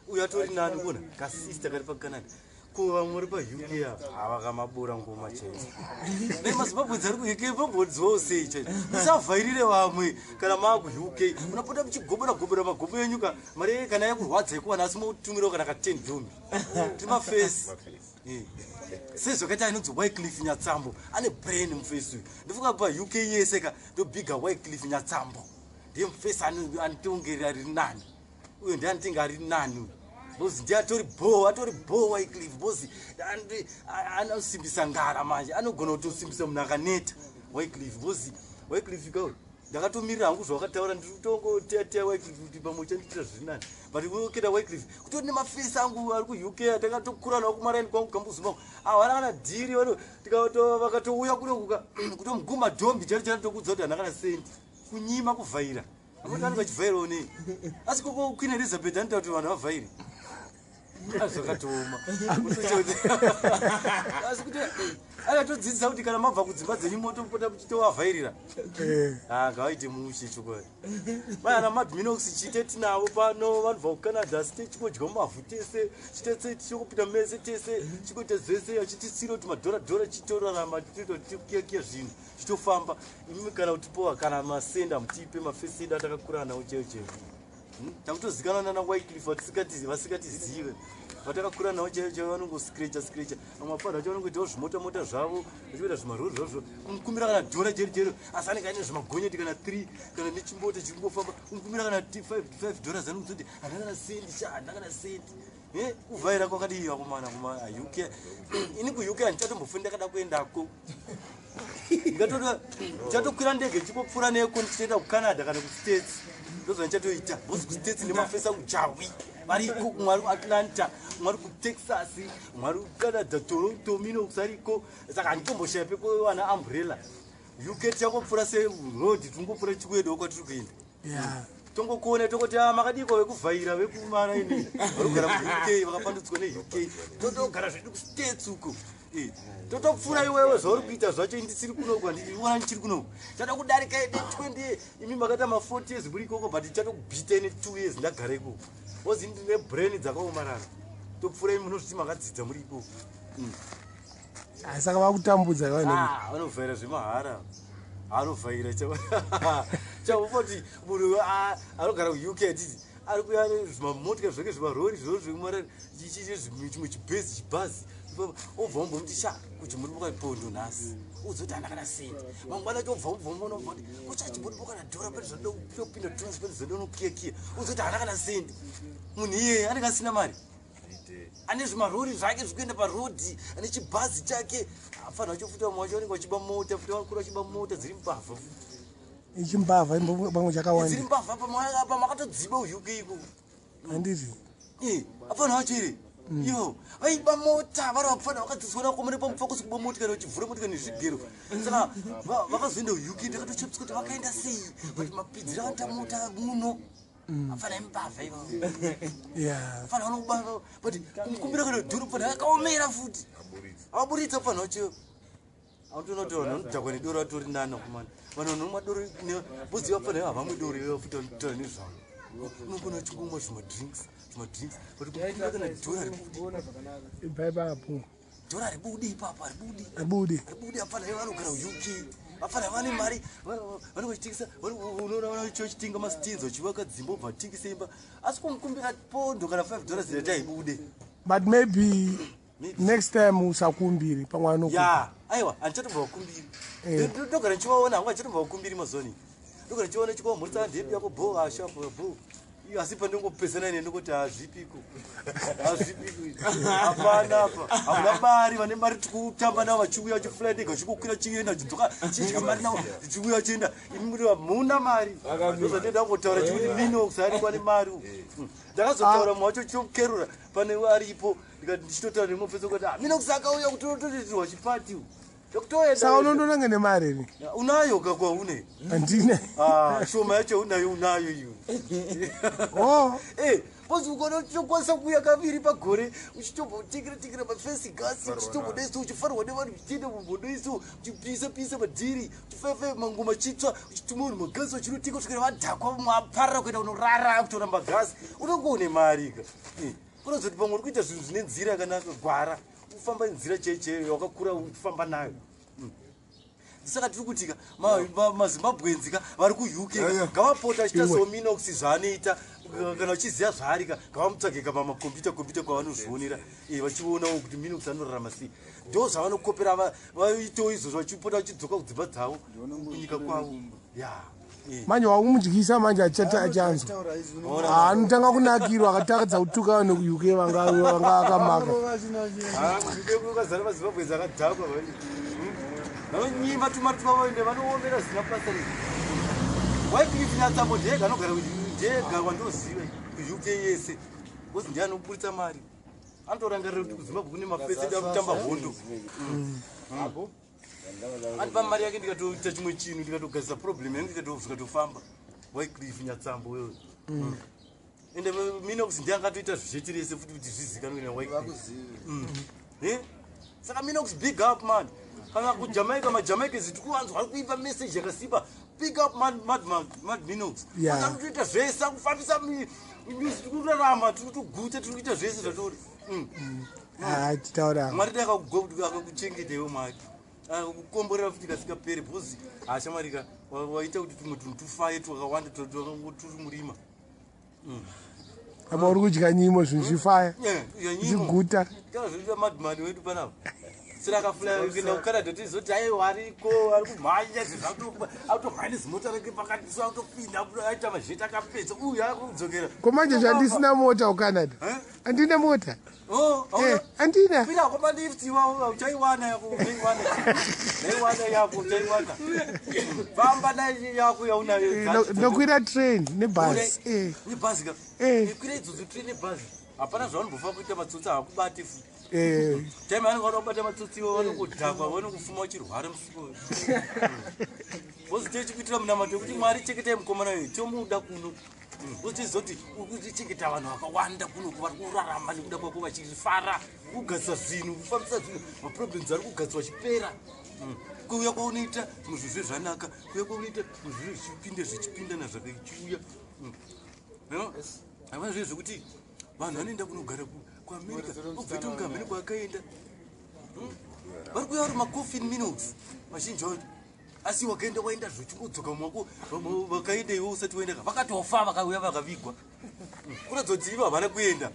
Uyu atori nani kuona kasista kari paCanada, ko vamwe vari paUK apa havakamabura ngoma chaidzo. Dai maZimbabwe ari kuUK vambodziwawo sei chaizvo? Musavhairire vamwe. Kana maakuUK munopota muchigobora gobora magobo enyu ka, mari yeye kana yakurwadza yekuwana, asi motumirawo kana ka 10 dhombi tiri mafesi. Sezvakaita inonzi Wycliffe Nyatsambo, ane brain mufesi uyu. Ndofunga paUK yese ka ndobhiga Wycliffe Nyatsambo, ndiye mufesi anotongeri ari nani uyo, ndiye anotenga ari nani uyu, because ndiye atori bo, atori bo Wycliffe, because anosimbisa ngara. Manje anogona kutosimbisa munhu akaneta Wycliffe, because Wycliffe ka ndakatomirira hangu zvawakataura, ndiri kutongoteyateya Wycliffe kuti pamwe uchandiitira zviri nani. But ukenda Wycliffe kutori nemafesi angu ari kuUK atakatokura nawo kumaraini kwangu kambuzuma, havana kana dhiri. Vakatouya kunokuka kutomuguma dhombi charo charo, tokudza kuti hana kana sendi, kunyima kuvhaira. Amati vanenge vachivhairawo nei? Asi koko Queen Elizabeth anoita kuti vanhu vavhaire zvakatooma. Asi kuti akatodzidzisa kuti kana mabva kudzimba dzenyu motopota muchitovavhairira. Ah, ngavaite mushe chokwadi. Vana madminox chite tinavo pano vanobva kuCanada, asi techingodya mumavhu tese, chitese tichingopinda mese tese, chingoita zvese achitisira kuti madhora dhora, chitorarama, titoita kuti tikukiyakiya zvinhu chitofamba. Imimi kana kutipowa kana masenda mutipe mafesi edu atakakura nawo chaiyo chaiyo. Takutozikanwa nana Wycliffe vasikatizive vatakakura navo chaiyo chaiyo, vanongoscrecha screcha. Vamwe vafana vacho vanongoitawo zvimota mota zvavo, vachiita zvimarori zvazvo, kumukumbira kana dhora chero chero, asi anenge aine zvimagonyeti kana 3 kana nechimbota chingofamba. Kumukumbira kana $5 anokuzoti handina kana sendi sha, handina kana sendi. Kuvhaira kwakadii vakomana kuma UK? Ini kuUK handichatombofi ndakada kuendako. Ndichatokwira ndege chingopfuura neko, ndichitoenda kuCanada kana kuStates, ndozvandichatoita, because kuStates nemafesa kujawi variko, umwe ari kuAtlanta, umwe ari kuTexas, umwe ari kuCanada, Toronto, Minox ariko. Saka handitomboshaya pekuwana umbrella. UK tichangopfuura seroad, tingopfuura chikuendawo kwatiri kuenda. Tongokuona tongoti, "Ah, makadiko vekuvhaira vekumaraini vari kugara muUK vakapandudzwa neUK." Totogara zvedu kuStates uko. Totopfuura iwewe zvauri kuita zvacho, indisiri kunoku, handiona ndichiri kunoku, chada kudarika ine 20, imi makaita ma40 years muri ikoko, but chatokubhita ine 2 years ndagara ikoko, ozi ndine brain dzakaomarara. Topfuura imi munozviti makadzidza muri ikoko. Ah, saka vakutambudza vanhu. Ah, vanovhaira zvemahara, anovhaira chavofoti munhu anogara kuUK atiti ari kuya zvimamotika zvake, zvimarori zviro zvekumara, chimwe chibhezi chibhazi, obva wambomuti sha kuti muri boka pondo nhasi, uzoti hana kana sendi. Mangwana acho obva ubva umona ubva kuti kuchachimbori boka dhora pane zvanoda kupinda transport pane zvanoda unokiyakiya, uzoti hana kana sendi. Munhu iyeye anenge asina mari, ane zvimarori zvake zvikuenda parodhi, ane chibhazi chake. Afanira vacho futi, vamwe vacho vanenge vachiba mota futi, vakura vachiba mota dziri mbavha futi. Ichimbavha pamwe Dziri chakawanda. Mbavha pamwe akatodziba uUK iko. Handiti? Afana vacho ere ivo vaiba mota vari vapfana vakadzidziswa nakomane pamupfakosi kuba motika vachivhura motika nezvigero. Saka vakazoenda uUK, ndakatochepisa kuti vakaenda sei, but mapidziro anoita mota muno, afana imbavha ivavo. Fana vanokuba, but kumukumbira kana dhuru fana akaomera futi avaburitsa fana wacho. Autoona kuti vanhu vanodhakwa nedoro atori nani kumana vanhu vanomwa doro, voziva fana havamwe doro ivo futi vanotaura nezvavo. Unogona uchingomwa zvimadrinks zvimadrinks, but kumukumbira kana dhora ribudi. Ibva ipapo. Dhora ribudi ipapo, haribudi. Abudi. Ribudi. Afana vanogara UK, afana vane mari, vanenge vachitengesa, unoona vachitenga mastands, vachivaka dzimba, obva vatengesa imba, asi kumukumbira pondo kana $5 rati haibude. But maybe Maybe. Next time usakumbiri, pamwe anokupa. Ya, aiwa, handichatombva vakumbiri. Ndogara ndichivaona hangu, handichatombva vakumbiri mazoni. Ndogara ndichivaona chikuva mhurisa ndepi yako bo ashapo bo. Asi pandingopesana ine ndikuti hazvipiko, hazvipiko, hapana apa, hamuna mari. Vane mari tikutamba navo vachiuya vachifula ndega, vachikokwira chienda, chidzoka chidya mari navo chiuya chienda. Imi muri hamuna mari. Ndozvatenda kungotaura chikuti Minox ariko ane mari. Ndakazotaura mumwe wacho chokerura pane aripo, ndikati ndichitotaura nemufeso kuti Minox akauya kutotoitirwa chipati. Saka unondonange nemari ri? Unayo kakwa une? Handina. Ah, shoma yacho unayo, unayo iwe. Oh. Because ukaona uchitokwanisa kuuya kaviri pagore, uchitombotekera tekera mafesi gasi, uchitombodeso, uchifanirwa nevanhu, uchienda mumbodeso, uchipisa pisa madhiri, uchifefe mangoma chitsva, uchituma vanhu magasi vachinotenga kusvikira vadhakwa, maparara kuenda kunorara kutora magasi, unonge une mari ka. Kunozoti pamwe uri kuita zvinhu zvine nzira yakanaka, gwara ufamba nzira chaiyo wakakura uchifamba nayo. Saka tiri kutika maZimbabweans ka vari kuUK ngavapota achiita soMinox zvaanoita. Kana uchiziva zvaari ka, ngavamutsvage ka pamakombiyuta kombiyuta kwavanozvionera, vachionawo kuti Minox anorarama sei. Ndo zvavanokopera, vaitewo izvozvo, vachipota vachidzoka kudzimba dzavo, kunyika kwavo ya. Manje wakumudyisa manje, achati achanzwa anotanga kunakirwa, akatadza kutuka vanhu kuUK vanga vanga akamaka. Kazara maZimbabweans akadhakwa, vanonyimba tumari twavo, vanoomera zvisina basa rei. Wycliffe Nyatsambo ndega anogara, ndega wandoziva kuUK yese, because ndiye anoburitsa mari. Anotorangarira kuti kuZimbabwe kune mafesi eda kutamba hondo. Andipa mari yake, ndikatoita chimwe chinhu, ndikatogadzisa problem yangu, zvikatofamba. Wycliffe Nyatsambo wewe. Ende Minox ndiye angatoita zvisheti rese futi kuti zvizikanwe naWycliffe. Saka Minox, big up man. Kana kuJamaica, maJamaicans tikuvanzwa vari kuimba message yakasimba. Big up man, mad man, mad Minox. Anotoita zvese akufambisa music, tiri kurarama, tiri kutoguta, tiri kuita zvese zvatori. Ah, titaura. Mwari dai akakuchengeta iwe, Mwari akakukomborera futi kasikapere, because hashamarika waita kuti tumwe tunhu tufaye twakawanda turi murima. Apa uri kudya nyimo, zvinhu zvifaya. Nyimo. Zviguta. Kana zvoita madman wedu panapa sira akafula kuenda kuCanada, tizoti aiwa, ariko, ari kumhanya, akutomhanya nezimota rake pakati, so akutopinda, aita mazheti, akapedza uyu akudzokera. Ko manje zvandisina mota kuCanada? Eh? Handina mota. Oh, Handina. Kwira kwamalift iwawo, uchaiwana yako, uchaiwana, naiwana yako uchaiwana. Famba nayo yako yaunayo. Ndokwira train nebhasi. Nebhazi ka? Kwira idzodzo train nebhazi, hapana zvavanombofa kuita matsotsi, havakubati futi. Time vanenge vada kubata matsotsi iwo, vanongodhakwa, vanongofuma vachirwara musiku. Vozi chikuitira munamato wekuti Mwari chengetai mukomana uyu, tomuda kuno. Vochizoti uri kuchengeta vanhu vakawanda kuno vari kurarama nekuda kwako, vachifara, kugadzisa zvinhu, kufambisa zvinhu, maproblems ari kugadziswa achipera. Kuuya kwaunoita zvimwe zvinhu zve zvanaka, kuuya kwaunoita zvimwe zvinhu zvichipinda, zvichipindana zvakachiuya. Havana zvinhu zvekuti vanhu vanoenda kunogara kuAmerica, obvaita kunge hamene kwaakaenda. Vari kuuya vari macoffin Minox mazhinji acho, asi wakaenda, waenda zvochingodzoka mwako. Vamwe vakaenda iwe usati waenda ka, vakatofa, vakauya vakavigwa. Kuratidza kuti ivo havana kuenda,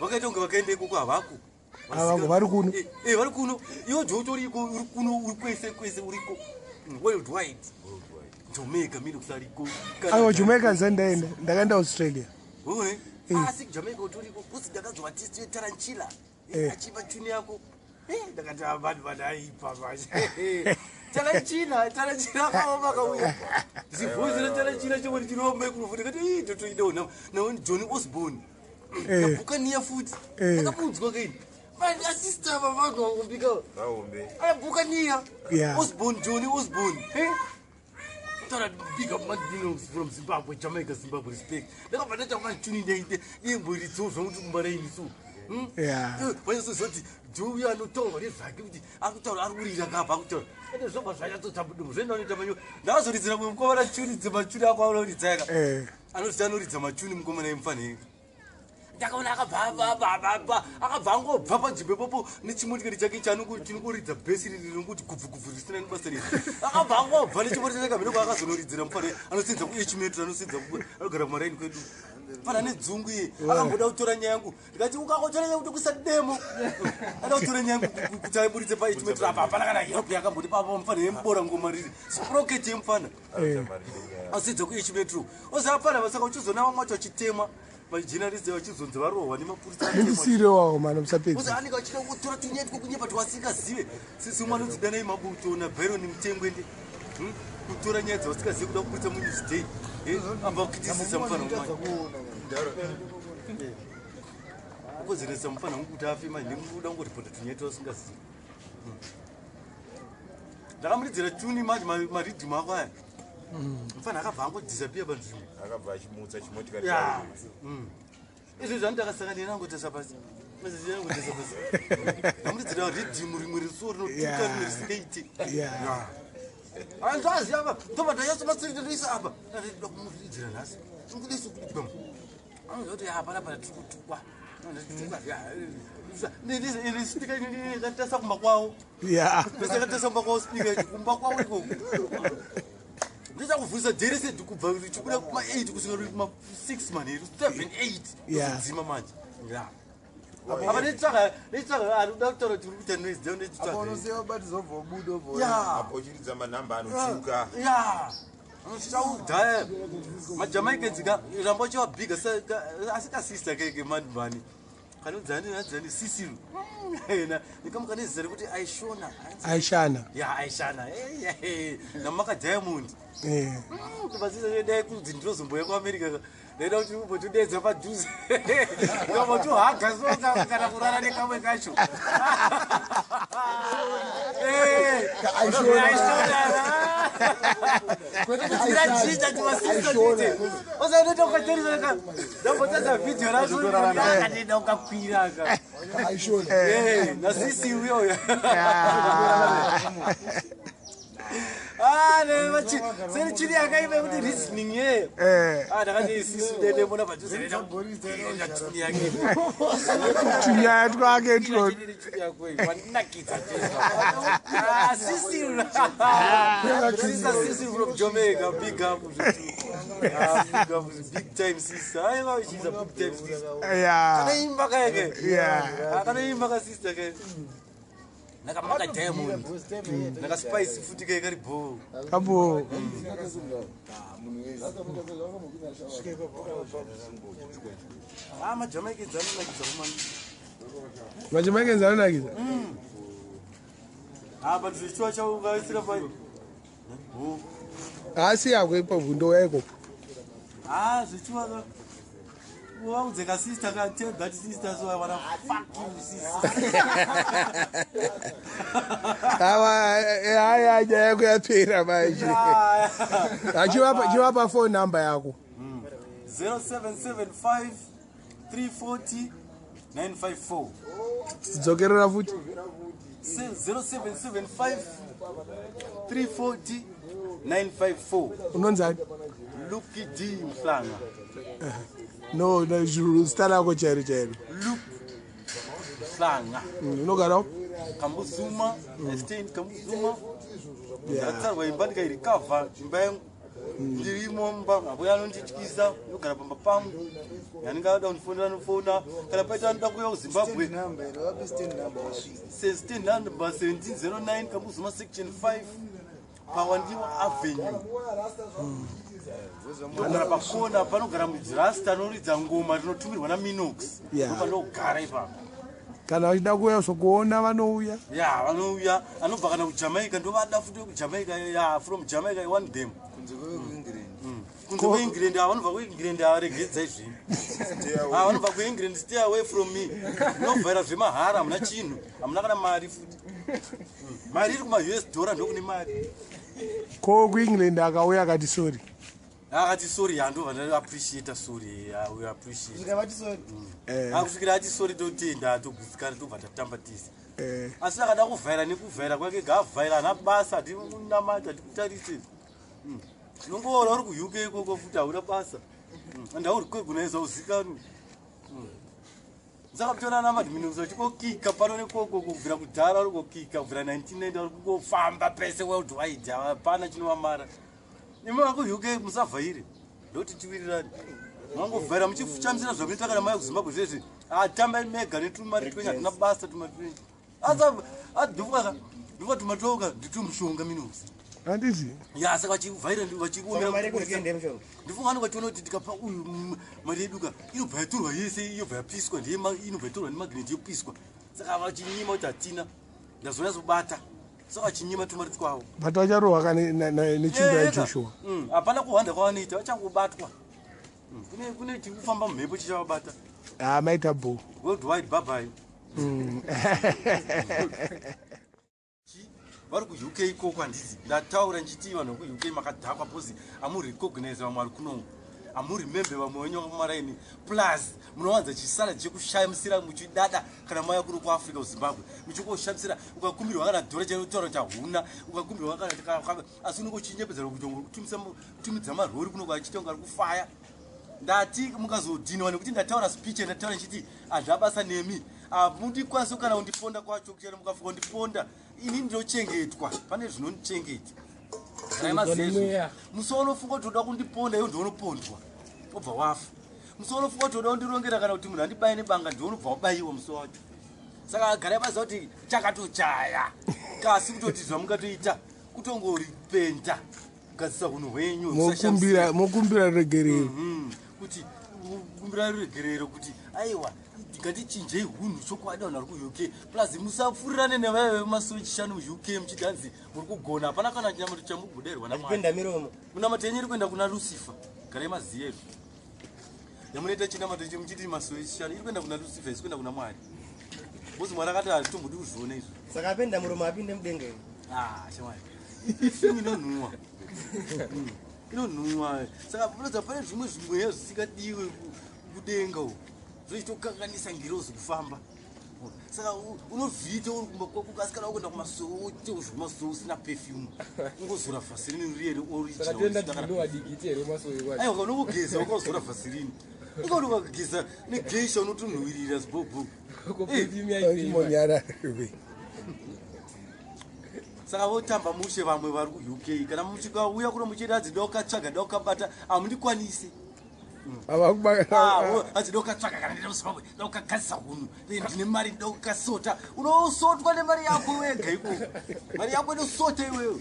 vakaita kunge vakaenda ikoko, havako. Havako, vari kuno. Vari kuno. Iwe jo utoriko, uri kuno, uri kwese kwese uriko. Worldwide Jamaica Minox ariko. Aiwa, Jamaica ndisati ndaenda, ndakaenda Australia. Uwe. Asi Jamaica utoriko, kusi ndakanzwa artist yeTaranchila achipa tune yako. Ndakati, "Ah, vanhu vanaipa manje." Taranchila, Taranchila akaoma, akauya zivhoisi reTaranchila chomwe chirova microphone, ndakati, "Ii, totoidawo." Nawo Johnny Osborne nabhukaniya futi. Ndakamunzwa kaini artist ava, vanhu vangombika abhukaniya. Osborne, Johnny Osborne. Taura, big up Mad Minox from Zimbabwe, Jamaica, Zimbabwe, respect. Ndakabva ndaita machuni ndaite imboridzo zvangu kumba raini so. Vanyatsoziva kuti Joe anotaurwa nezvake, kuti ari kutaura, ari kurira kapa, ari kutaura. Ende zvobva zvanyatsotambudumo zvoenda unoita manyo. Ndakazoridzira mumwe mukomana chuni dzemachuni ako anoridza yaka. Anoziti anoridza machuni mukomana yemufanheri. Ndakaona akabva akabva angobva panzvimbo ipopo nechimotikari chake chinongoridza bhesi riri rinongoti gubvu gubvu risina nebasa riri. Akabva angobva nechimotikari chake, hamene kwaakazonoridzira mufanheri. Anosenza kuH Metro, anosenza anogara kumaraini kwedu. Fana nedzungu iye akamboda kutora nyaya yangu, ndikati ukangotora nyaya yangu tokuisa demo. Ada kutora nyaya yangu kuti aiburitse paitimetro apa, hapana kana help yakamboti papa. Mufana yemubora ngoma riri sprocket yemufana asidza kuH Metro ozapana. Saka uchizoona vamwe vacho vachitemwa, majournalist vachizonzi varohwa nemapurisa. Mundisirewawo mana, musapedzi. Uzi anenge achida kutora tunyaya twokunyepa twasingazive. Sisi umwe anonzi Danai Mabuto naByron Mutengwende. Kutora nyaya dzavasingazive, kuda kuburitsa muNewsday. Amba kukitisisa mufana wamai, ukozeresa mufana wangu kuti afe manje nekuda kungoripota tunyaya twasingazive. Ndakamuridzira tune manje, mariddim ako aya, mufana akabva angodisappear panzvimbo. Akabva achimutsa chimotikari. Ya. Izvo zvandakasangana nangotesa pasi, angotesa pasi, ndamuridzira riddim rimwe riso rinotuka, rimwe risingaiti. Anzazi apa ndobva ndanyatsomatsiritoisa apa, ndida kumuridzira nhasi, ndikudisi kuti bam, anozoti hapana pana tiri kutukwa. Speaker kumba kwavo. Katasa kumba kwavo, speaker kumba kwavo ikoko. Ndichakuvhurisa dheresedhi kubva chibuda kuma8 kusvika kuma6 manheru, 7, 8. Kudzima manje. Ya. Apa nechitsvaga, nechitsvaga, ari kuda kutaura kuti uri kuita noise down nechitsvaga. Unoziva ubatizwa ubva ubuda ubva. Apo uchiridza manhamba anotuka. Ya, chaudhaya maJamaicans ka, ramba uchivabhiga. Asi kasista keke manimani kanonzani, anzani Sisiru ena nekamuka nezita rekuti Aishona. Aishana. Ya, Aishana naMaka Diamond. Kubasisa dai kunzi ndinozomboya kuAmerica ka, ndaida kuti umbotodedza padhuze, ukambotohaga so kana kurara nekamwe kacho. Aishona. Aishona timasista tite osanoita ukatarisa, ndambotadza vhidhiyo racho akatenda ukakwira ka. Aishona. Nasisi uyoyo. Seri chiri yakaiva yekuti reasoning ye. Ndakati isisu dendemona padhuze tune yake. Tunyaya twake two. Wandinakidza sisi, sister Sisi from Jamaica, big up, big up, big time sister. Aiwa, she's a big time sister. Kanaimba kayake. Kanaimba ka sister ke nakamaka Diamond nakaSpice futi ke kari bo. Kabo. Ah, maJamaicans anonakidza kumani. MaJamaicans anonakidza. Ah, but zvichiwa chavo ukaisira pai. Haasi yako ipapo, ndouya ikoko. Ah, zvichiwa ka waudze ka sister ka, tell that sister, so I wanna fuck you, sister. Awa, haya, nyaya yako yapera manje. Achivapa phone number yako. 0775 340 954. Dzokerera futi. 0775 340 954. Unonzani? Lucky D Mhlanga. No, zita rako chairo chairo. Luke Mhlanga. Unogarawo? Kambuzuma. I stay in Kambuzuma. Ndatsarwa imba, ndikairikavha imba yangu, ndirimo mumba apo anondityisa. Ndogara pamba pangu, anenge ada kundifonera anofona. Kana paita anoda kuuya kuZimbabwe, stand number 1709, Kambuzuma section 5, paWandiwa Avenue. Ndogara pakona panogara mujirasta anoridza ngoma rinotumirwa naMinox. Ndopanogara ipapo. Kana vachida kuuya zokuona, vanouya? Ya, vanouya. Anobva kana kuJamaica, ndovada futi kuJamaica. Ya, from Jamaica I want them. Kunze kwekuEngland. Kunze kweEngland, ava vanobva kuEngland avaregedza izvini. Ah, vanobva kuEngland, stay away from me. Munovhaira zvemahara, hamuna chinhu, hamuna kana mari futi. Mari iri kumaUS dollar, ndokune mari. Ko kuEngland akauya akati sorry? Akati sorry, handobva ndaappreciata sorry. We appreciate. Kusvika vati sorry. Akusvikira ati sorry, totenda, togutsikana, tobva tatamba tese. Asi akada kuvhaira nekuvhaira kwake, gaavhaira, hana basa. Hatikunamata, hatikutarise. Unongoora uri kuUK ikoko futi, hauna basa and hauri kwekunaisa uzikanwi. Saka kutoona namadminox vachingokika pano nekoko kubvira kudhara, uri kukika kubvira 1990, uri kungofamba pese worldwide, hapana chinovamara. Imi vakuUK musavhaire, ndoti tiwirirani. Mangovhaira muchishamisira zvamunoita kana maya kuZimbabwe zvezvi. Atambai mega netumari twenyu, hatina basa tumari twenyu. Asi adhufuka nduva tumatoka nditumushonga minosi. Handiti? Ya, saka vachivhaira vachiomera. Mari yekudya ndeyemishonga. Ndifunga vanenge vachiona kuti tikapa uyu mari yedu ka, inobva yatorwa yese, inobva yapiswa, ndiye inobva yatorwa nemagineti yopiswa. Saka vachinyima kuti hatina, ndazonyatsobata. Saka vachinyima tumari twavo. But vacharohwa ka nechimbo yaJoshua. Hapana kuhwanda kwavanoita, vachangobatwa. Kune chiri kufamba mumhepo chichavabata. Ha, maita bho. Worldwide, bye bye. Vari kuUK ikoko, handiti? Ndataura ndichiti vanhu vekuUK makadhakwa, because hamurecognize vamwe vari kuno, hamuremembe vamwe venyu vakumaraini, plus munowanza chisala chekushamisira muchidada kana mauya kuno kuAfrica, kuZimbabwe, muchingoshamisira. Ukakumbirwa kana dhora chairo kutaura kuti hauna, ukakumbirwa kana, asi unenge uchinyepedzera kuti kutumidza marori kuno achiita kunge ari kufaya. Ndati mukazodhinwa nekuti ndataura speech, ndataura ndichiti hazvina basa nemi, hamundikwanisi kana kundiponda kwacho. Chero mukafuka kundiponda, ini ndinochengetwa, pane zvinondichengeta. Musi waunofunga kuti unoda kundiponda, iwe ndounopondwa, obva wafa. Musi waunofunga kuti unoda kundirongera kana kuti munhu andibaye nebanga, ndiunobva wabayiwa musi wacho. Saka garai maziva kuti chakatochaya, kasi kutoti zvamungatoita kutongoripenda, kugadzisa unhu hwenyu. Mokumbira regerero. Kuti kumbira ruregerero, kuti aiwa, ngatichinjei hunhu chokwadi. Vanhu vari kuUK, plus musapfurirane nevaya vemasowe chishanu muUK muchiti hanzi muri kugona. Hapana kana chinamato chamubuderwa naMwari. Achipenda miromo. Munamato yenyu iri kuenda kuna Lucifer. Garai maziya izvo yamunoita. Chinamato ichi muchiti masowe chishanu iri kuenda kuna Lucifer, isi kuenda kuna Mwari, because Mwari akati hazvitombodi kuzviona izvo. Saka apenda muromo apinde mudenga here? Ah, shamwari, perfume inonhuwa. Inonhuwa. Saka unoziva pane zvimwe zvimweya zvisingadiwe kudenga uku, zvochitokanganisa ngirozi kufamba. Saka unozviita uri kumba kwako, kasi kana ukuenda kumasowe, uite zvemasowe usina perfume, ungozora Vaseline riye. Saka toenda tinowadikiti here masowe kwacho? Aiwa, unongogeza ukazora Vaseline, ikaona ukageza negeisha unotonhuwirira zibhobho. Ko perfume yaipei? Chimonyara. Saka votamba mushe vamwe vari kuUK. Kana muchikauya kuno muchiti adzi dokatsvaga dokabata, hamundikwanisi. Adzi dokatsvaga kana ndida muZimbabwe, dokagadzisa hunhu, ndine mari, dokasota. Unosotwa nemari yako wega ikoko, mari yako inosota iwewe.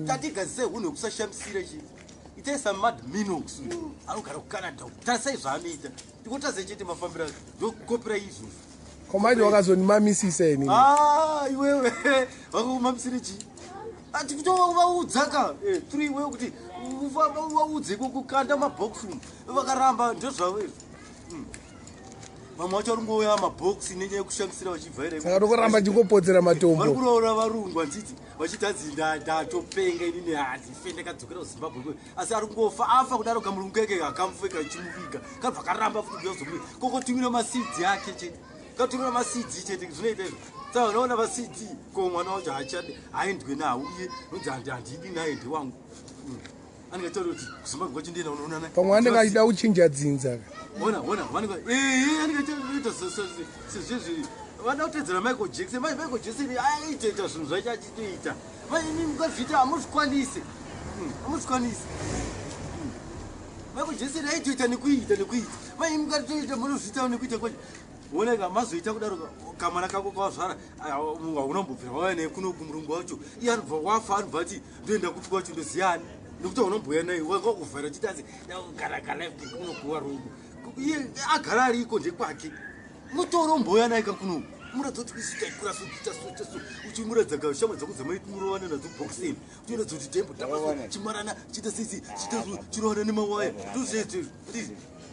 Tatigadzisai hunhu hwekusashamisira. Chi itai saMad Minox anogara kuCanada, tarisai zvaanoita, ndikotarisai chete mafambiro ake, ndokopera izvozvo. Komanje wakazondimamisisa inini. Ah, iwewe vakumamisire chii? Ati kutovaudza ka three iwewe kuti vaudze kukanda mabhokisi umu, vakaramba, ndozvavo izvo. Vamwe vacho vari kungouya mabhokisi nenyaya yekushamisira vachivhaira. Saka tokuramba ndingopotsera Vari matombo. kuroora varungu, handiti? Vachiti hanzi ndatopenga inini, handife ndakadzokera kuZimbabwe kwe. Asi ari kungofa, afa kudaro, kamurungu keke kakamufeka kachimuviga, kabva karamba futi kuuya kuzomuviga kokotumira masidzi ake chete, katumira masidzi chete. Zvinoita izvo. Saka unoona masidzi ko mwana wacho haachadi, haendwe nauye, nonzi handidi naye, ndewangu. Anenge achitaura kuti kuZimbabwe kwacho ndienda unoonana. Pamwe anenge achida kuchinja dzinza. Ona, ona, vanenge ee anenge achiita sezvezvi vada kutedzera Michael Jackson. Michael Jackson aitoita zvinhu zvacho achitoita. Imi mukazviita hamuzvikwanisi. Hamuzvikwanisi. Michael Jackson aitoita nekuita nekuita. Imi mukatoita, munozviita nekuita kwacho. Oneka mazoita kudaro, kamwana kako kawazvara hauna kumbobvira wauya naye kuno kumurungu wacho. Iye anobva wafa, anobva ati ndoenda kupi kwacho, ndoziyani, nekuti hauna naye wakakuvhaira uchiti anzi gara kalife kuno kuvarungu. Iye agara ariko ndekwake, mutoro mbouya naye kakuno, muratidza kuti isu taikura so, tiita so, tiita so, uchimuratidza shamwari dzako dzamaimurovana nadzo boxing, uchiratidza kuti taimbotamba chimarana, chiita sisi, chiita so, chirovana nemawaya, ndozvezvo.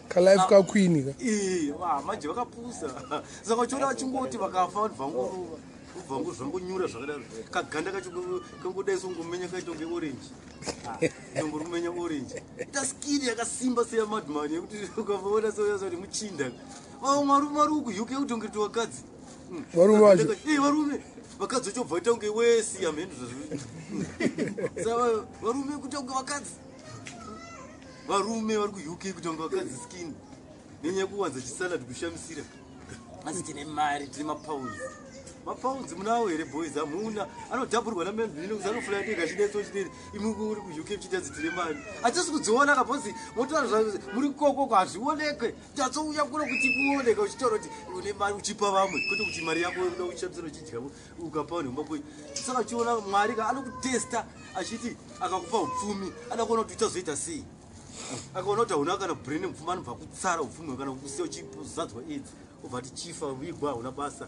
Kalife kaqueen ka. Ee, manje vakapusa. Saka uchiona vachingoti vakafa, vanhu vangorova, ubva zvangonyura zvakadaro, kaganda kacho kangodai songomenya kaita kunge orange, tongori kumenya orange. Ita skin yakasimba seyamadman, yekuti ukavaona soyaza kuti muchinda. Varume vari kuUK kuti kunge vakadzi. Varume vacho. Eh, varume, vakadzi vacho bva vaita kunge wesi yamhendo zvazvo. Saka varume kuita kunge vakadzi, varume vari kuUK kuita kunge vakadzi skin, nenyaya yekuwanza chisalad, kushamisira, asi tine mari, tine mapounds. Mapounds munawo here boys? Hamuna. Anodhaburwa namelvin kuti anofura ndega chinetso chinene. Imi uri kuUK muchiita dzitire mari. Hatisi kudziona ka boys. Motaura zva muri kokoko hazvionekwe. Tatsouya kuno kuti kuoneka uchitaura kuti une mari uchipa vamwe kwete kuti mari yako unoda kuchishandisira uchidya ukapa vanhu vemba kwenyu. Saka uchiona Mwari ka anokutesta achiti akakupa upfumi ada kuona kuti uchazoita sei. Akaona kuti hauna kana brain mupfumi anobva kutsara upfumi kana kusiya uchizadzwa aids obva ati chifa wigwa hauna basa.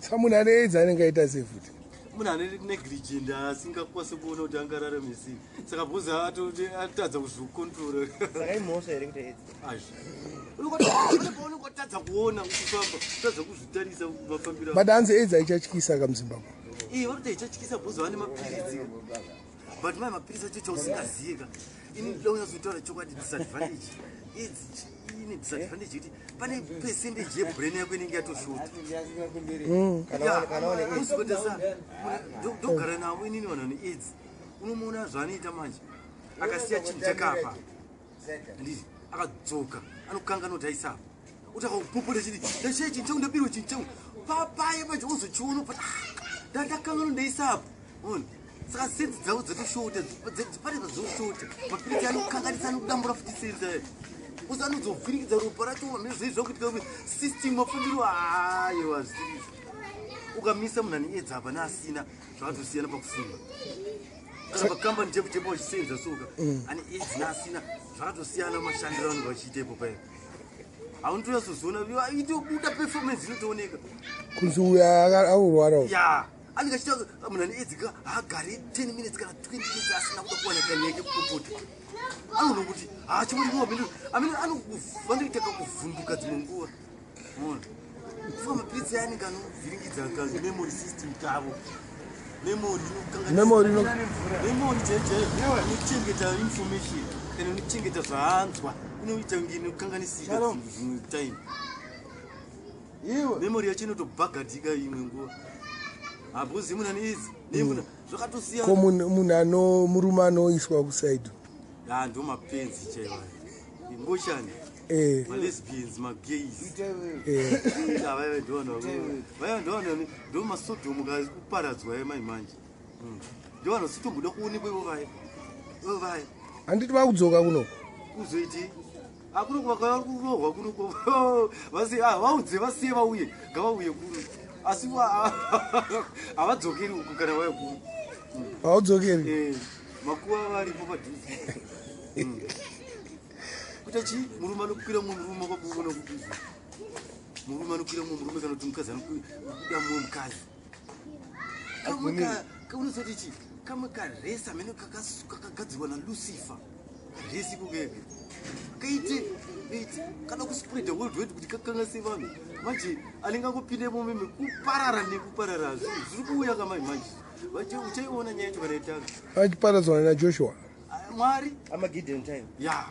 Saka munhu ane aids anenge aita sei futi? Munhu ane negligent asingakwanisi kuona kuti angararame sei. Saka bhozi atadza kuzvikontrora. Saka imhosva here kuti aids? Azvi. Unotadza kuona uchifamba, utadza kuzvitarisa mafambiro. But hanzi aids haichatyisa ka muZimbabwe. Iye vanoti haichatyisa bhozi vane mapiritsi. But mai mapiritsi acho chausingaziye ka. Ini ndoda kunyatsotaura chokwadi disadvantage. Aids ine disadvantage yekuti pane percentage yebrain yako inenge yatoshota. Kana wane aids. Uzikotesa ndogara navo inini vanhu vane aids. Unomuona zvaanoita manje. Akasiya chinhu chakapa. Handiti akadzoka anokanganwa kuti aisapa. Utakakupopota chiti ndashiya chinhu changu ndabirwa chinhu changu. Papaye manje uzochiona but ndakanganwa ndaisapa. Ona. Saka sense dzavo dzatoshota, pane zvadzoshota. Mapiritsi anokanganisa anodambura futi sense aya. Uzi anozovhiringidza ropa racho mamene zvei zvakuitika kuti system mafambiro ayewa zvisiri. Ukamisa munhu ane aids apa neasina zvakatosiyana pakufunga. Kana pakambani chepo chepo vachisenza soka ane aids neasina zvakatosiyana mashandiro avanenge vachiita ipo paya. Haunotonyatsozoona itobuda performance inotooneka. Kunzi uyu aurwara uyu. Ya. Anenge achiita munhu ane aids ka haagari 10 minutes kana 20 minutes asina kuda kuwana kanyaya kekupopota. Anoona kuti haachimuriwa amene amene vanoita kakuvhunduka dzimwe nguva. Unoona? Kufunga mapiritsi aya anenge anovhiringidza ka memory system kavo. Memory inokanganisa. Memory Memory chaiyo chaiyo inochengeta information kana inochengeta zvaanzwa inoita kunge inokanganisika dzimwe time. Memory yacho inotobhagadhika imwe nguva. Habuzi munhu ane aids nemuna zvakatosiyana. Ko munhu ano murume anoiswa kusaidi. Ah, ndo mapenzi chaiwo aya. Ngochani. Malesbians, magays. Vaya ndo vanhu vaya ndo vanhu ndo masodomu kuparadzwa aya mai manje. Ndo vanhu vasitomboda kuonekwa ivo vaya. Ivo vaya. Handiti vakudzoka kuno? Kuzoiti? Akuno kuvaka kurohwa kuno ko. Vasi vaudze vasiye vauye, ngavauye kuno. Asi havadzokeri uku kana vauya kuno. Havadzokeri? Makuva varipo padhuze. Kuita chii? Murume anokwira mumwe murume kwakuona kubiza. Murume anokwira mumwe murume kana kuti mukadzi anokwira mumwe mukadzi. Unozoti chii? Kamwe karesa amene kakagadzirwa naLucifer. Karesi kukeke. Kaite ite kana kuspread the world wide kuti kakanganise vanhu. Manje anenge angopindemo meme kuparara nekuparara zviri kuuya kamai manje. Uchaiona nyaya yacho kana itanga. Vachiparadzwa naJoshua. Mwari. Amagideon time. Ya.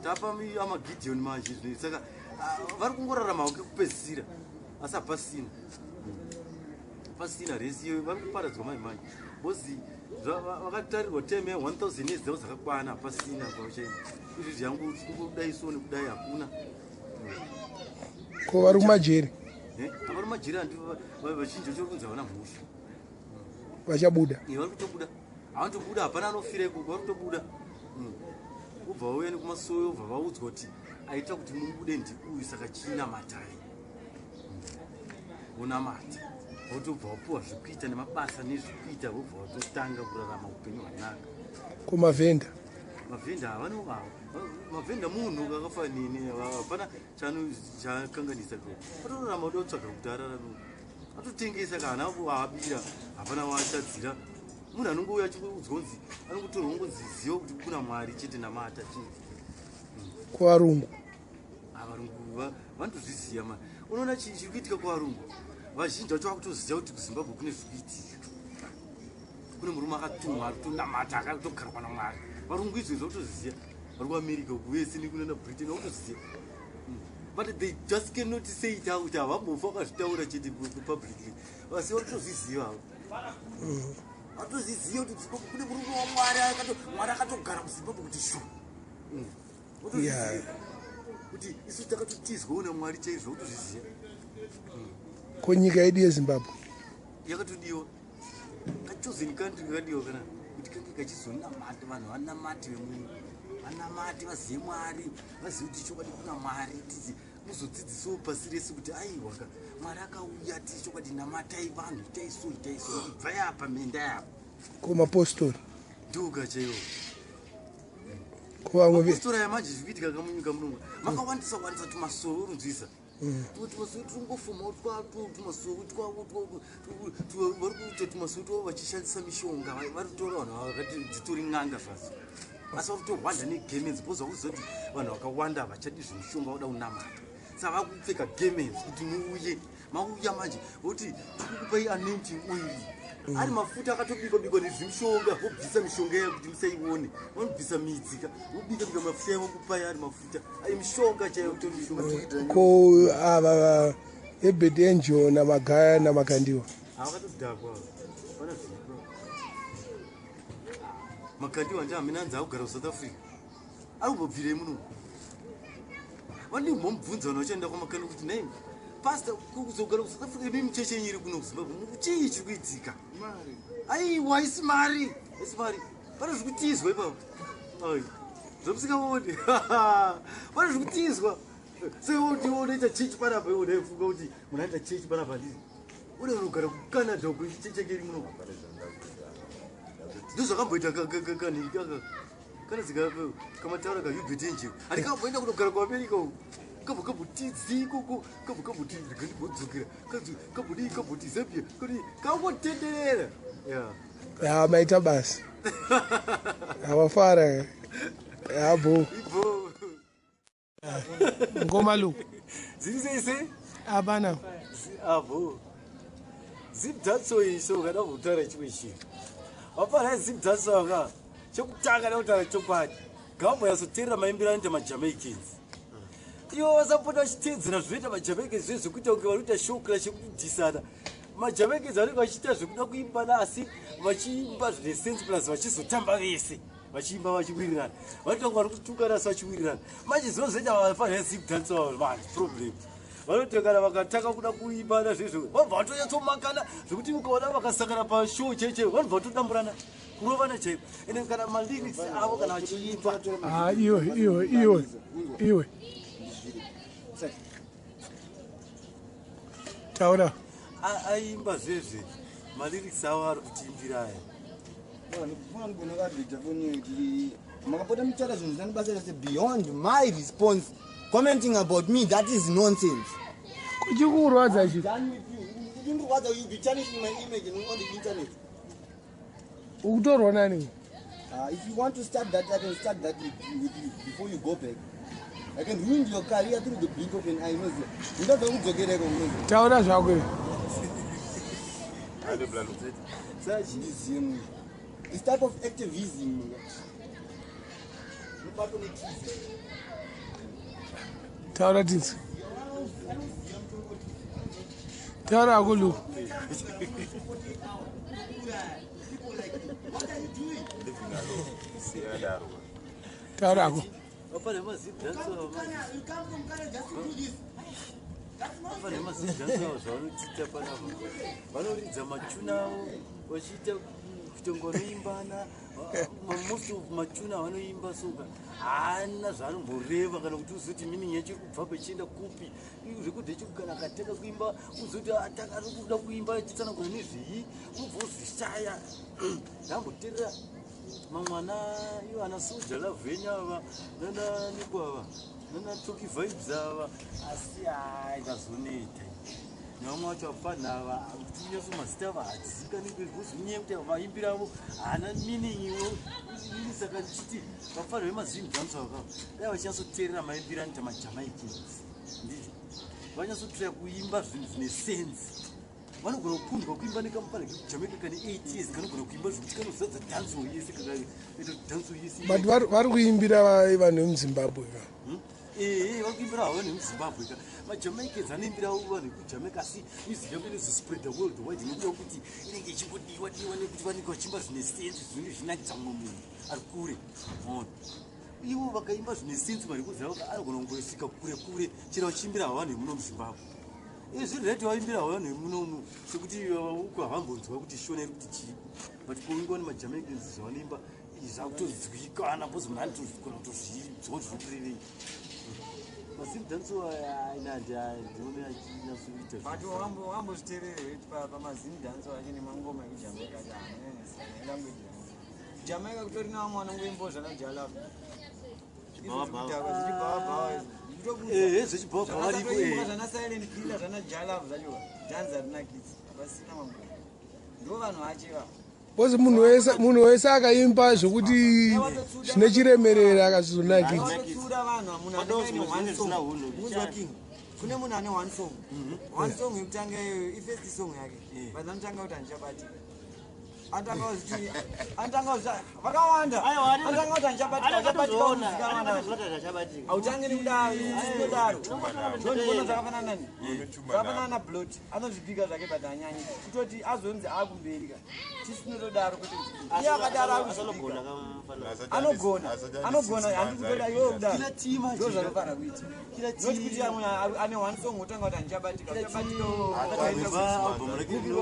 Tapa Amagideon manje zvino. Saka vari kungorarama kekupedzisira. Asi hapasina. Pasina resi iyo vari kuparadzwa mai manje. Bozi vakatarirwa time ya 1000 years dzavo dzakakwana hapasina pauchaenda. Izvi zvangu kudai so nekudai hakuna. Ko vari kumajeri? Vari kumajeri handi vazhinji vacho kunzi havana mhosva. Vachabuda. Vari kutobuda. Havanotobuda hapana anofira ikoko vari kutobuda. Ubva vauya nekumasowe ubva vaudzwa kuti aita kuti mubude ndiuyu saka chinamatai. Vonamata. Votobva vapuwa zvekuita nemabasa nezvekuita vobva vatotanga kurarama upenyu hwanaka. Ko mavhenda? Mavhenda havano mavhenda munhu akafanini hapana chakanganisa ko. Atorarama uda kutsvaga kuti ararame. Atotengesa kana waabira hapana waatadzira. Munhu anongouya achiudzwa kunzi anongotorwa ngonzi ziva kuti kuna Mwari chete namata chete. Kuvarungu. Varungu vanotozviziva mani. Unoona chiri kuitika kuvarungu. Vazhinji vacho vakutoziva kuti kuZimbabwe kune zviri kuitika. Kune murume akatumwa aritonamata akatogarwa naMwari. Varungu izvo vakutoziva. Vari kuAmerica uku vese nekunana Britain vakutoziva. But they just cannot say it out. Havambofa vakazvitaura chete publicly. Asi varikutozviziva avo. Vatozviziva kuti Zimbabwe kune murume waMwari Mwari akatogara kuZimbabwe kuti shu. Kuti isu takatotizwawo naMwari chaizvo kutozviziva. Ko nyika yedu yeZimbabwe Yakatodiwa kachosen country, kakadiwa kana kuti kange kachizonamata, vanhu vanamate vemuno, vanamate, vazive Mwari, vazive kuti chokwadi kuna Mwari. Tizi muzodzidzisawo pasi rese kuti aiwa ka, Mwari akauya ti chokwadi, namatai vanhu, itai so, itai so, ibvai apa, mendai apa. Ko mapostori? Ndoka chaiwo. Ko vamwe Mapostori aya manje, zviri kuitika kamunyika munomu, makawandisa wandisa tumasoro, urunzwisa tumasoro tungofoma twatwo tumasoro twavo, vari kuita tumasoro twavo vachishandisa mishonga. Vari kutora vanhu vakati dzitori n'anga zvadzo, asi vari kutohwanda negemenzi because vakuziva kuti vanhu vakawanda havachadi zvemishonga, voda kunamata. Saka vakupfeka gemenzi kuti muuye. Mauya manje, voti tikukupai anointing oil, ari mafuta akatobikwa bikwa nezvimishonga. Vobvisa mishonga iya kuti musaione, vanobvisa midzi ka, vobika bika mafuta yavo, kupai ari mafuta ai mishonga chaiyo, kutori mishonga. Ko ava Ebert Angel naMagaya naMakandiwa? Havakatodhakwa, vana zvipo. Makandiwa nje hamene anzi akugara kuSouth Africa, ari kumbobvirei muno? Vandimbomubvunza vanhu vachaenda kwaMakandiwa kuti, "Nai pastor, kuzogara kuSouth Africa, imi mucheche yenyu iri kuno kuZimbabwe, chii chiri kuitika?" Aiwa, isi mari, isi mari, pane zviri kutizwa ipapo. Ai, zvamusikaoni, pane zviri kutizwa. Seuti unoita chechi panapa, iwe unaifunga kuti munhu anoita chechi panapa, handiti une unogara kuCanada uko, chechi yake iri muno. Ndozvakamboita kanhika kanazika kamataura kaHubert Angel, handikamboenda kunogara kuAmerica uko, kabva kambotidzi ikoko, kabva kamboti ndimbodzokera, kambodii, kamboti Zambia, kodi kangotenderera ya. Ya, maita basa, havafara yabo. Ibo. Ngoma lu. Zviri sei sei? Hapana. Avo Zimdancehall iso, ukada kutaura chimwe chinhu, vapana Zimdancehall ka, chekutanga nekutaura chokwadi, ngavamboyatsoteerera maimbiro anoita maJamaicans. Ivo vasapota vachiteedzera zvinoita maJamaicans zve zvekuita kunge vari kuita shokla chekudhisana. MaJamaicans vanenge vachiita zvekuda kuimbana, asi vachiimba zvine sense, plus vachizotamba vese, vachiimba vachiwirirana. Vanoita kunge vari kutukana, asi vachiwirirana. Manje zvino zvoita vafanira Zimdancehall manje problem, vanoti kana vakatanga kuda kuimbana zvezvo, vabva vatonyatsomakana zvekuti ukaona vakasangana pashow chaicho, vanobva vatodamburana, kurovana chaiko. Ende kana malyrics avo, kana vachiimba. Ah, iwe, iwe, iwe, iwe, taura. Aimba zvezve, malyrics avo ari kutiimbira aya. Makapota muchitaura zvinhu zvisina basa rese beyond my response, commenting about me, that is nonsense. Kuchikurwadza chi? Done with you. Uchindirwadza, you be tarnishing my image on the internet. Ukutorwa nani? If you want to start that, I can start that with you before you go back. I can ruin your career through the blink of an eye. Unoziva ndingadza kudzokereko, unoziva. Taura zvako iwe. Ndiziye munhu this type of activism unobatwa netizi. Taura tinzi, taura hako lu. Living alone, siyadaro. Taura hako. Vafana maZimdancehall, vafana maZimdancehall, zvavanotiita panapa, vanoridza machuna avo vachiita kuita kunge vanoimbana. Most of machuna avanoimba soka haana zvaanomboreva, kana kuti uzoti meaning yacho iri kubva pachienda kupi. Zvekuti yacho kana akatanga kuimba, uzoti atanga ari kuda kuimba achitsanangura nezvei, unobva uzvishaya. Ndamboteerera mamwe ana ivo ana Soul Jah Love venyu ava, nana Niko ava, nana Toki Vibes ava, asi hai, ndazoneta nevamwe vacho vapfanha ava, kuti nyatso mazita ava hadzizikani kuzinyaya kuti vaimbira avo haana meaning iwo ini. Saka ndichiti vapfanha vemaZimdancehall ava, dai vachinyatsotteerera maimbiro anoita maJamaicans, nditi vanyatsotraya kuimba zvinhu zvine sense, vanogona kukundwa kuimba nekamufana kekuJamaica kane 8 years, kanogona kuimba zvekuti kanozadza dancehall yese, kakaita dancehall yese. But vari kuimbira vanhu vemuZimbabwe ka? Ee, vari kuimbira havo vanhu vemuZimbabwe ka. MaJamaicans anoimbira vanhu vekuJamaica, asi music yavo inozospreada world wide nekuda kwekuti inenge ichingodiwa diwa, nekuti vanenge vachiimba zvine sense, zvinenge zvichinakidza mumwe munhu ari kure. Ona, ivo vakaimba zvine sense, marekodzi avo anogona kungosvika kure kure, chero vachiimbira havo vanhu vemuno muZimbabwe. Zviri right waimbira vanhu vemunomu sekuti uku havambonzwa kuti Shona iri kuti chii, but kuingwa nemaJamaicans zvavanoimba zvakutonzwikana because munhu anotozvikona kutozvinzwa kuti zviri kurevei. MaZim dancehall aya aina ndione achinyatsoita. But wambozviteerere pamaZim dancehall acho nemangoma ekuJamaica acho anonyanyasiyana language yangu. Jamaica kutori nevamwe vanongoimbawo zvana Jah Love izvo zvichibhavabhava izvo. Ehe, zvechibhavabhava variko. Zvakasatoimbwa zvana Silent Killer, zvana Jah Love zvacho, dhanzi harinakidzi, hapasina mangoma, ndo vanhu vacho ivavo. Because munhu wese akaimba zvokuti zvine chiremerera akazonakidza. Vatotsiura vanhu. Munhu anenge aine one song, unzwa king, kune munhu ane one song, one song yekutanga iyoyo, ifirst song yake, vanhu vanotanga kuti handichabatika. Anotanga kuzviti, anotanga kuzviti vakawanda, anotanga kuti handichabatika, achabatika unozikanwa. Hautangi nekudaro, kudaro ndondibona zvakafanana nani, zvakafanana naBlot, anozvipika zvake, but hanyanyi kutoti azonzi akumberi ka tisinotodaro kuti iye akadaro akuzvipika. Anogona, anogona, handisi kutoda iwewe kudaro. Kila tima. Ndo zvanofanira kuita, not kuti munhu ane one song otanga kuti handichabatika, uchabatika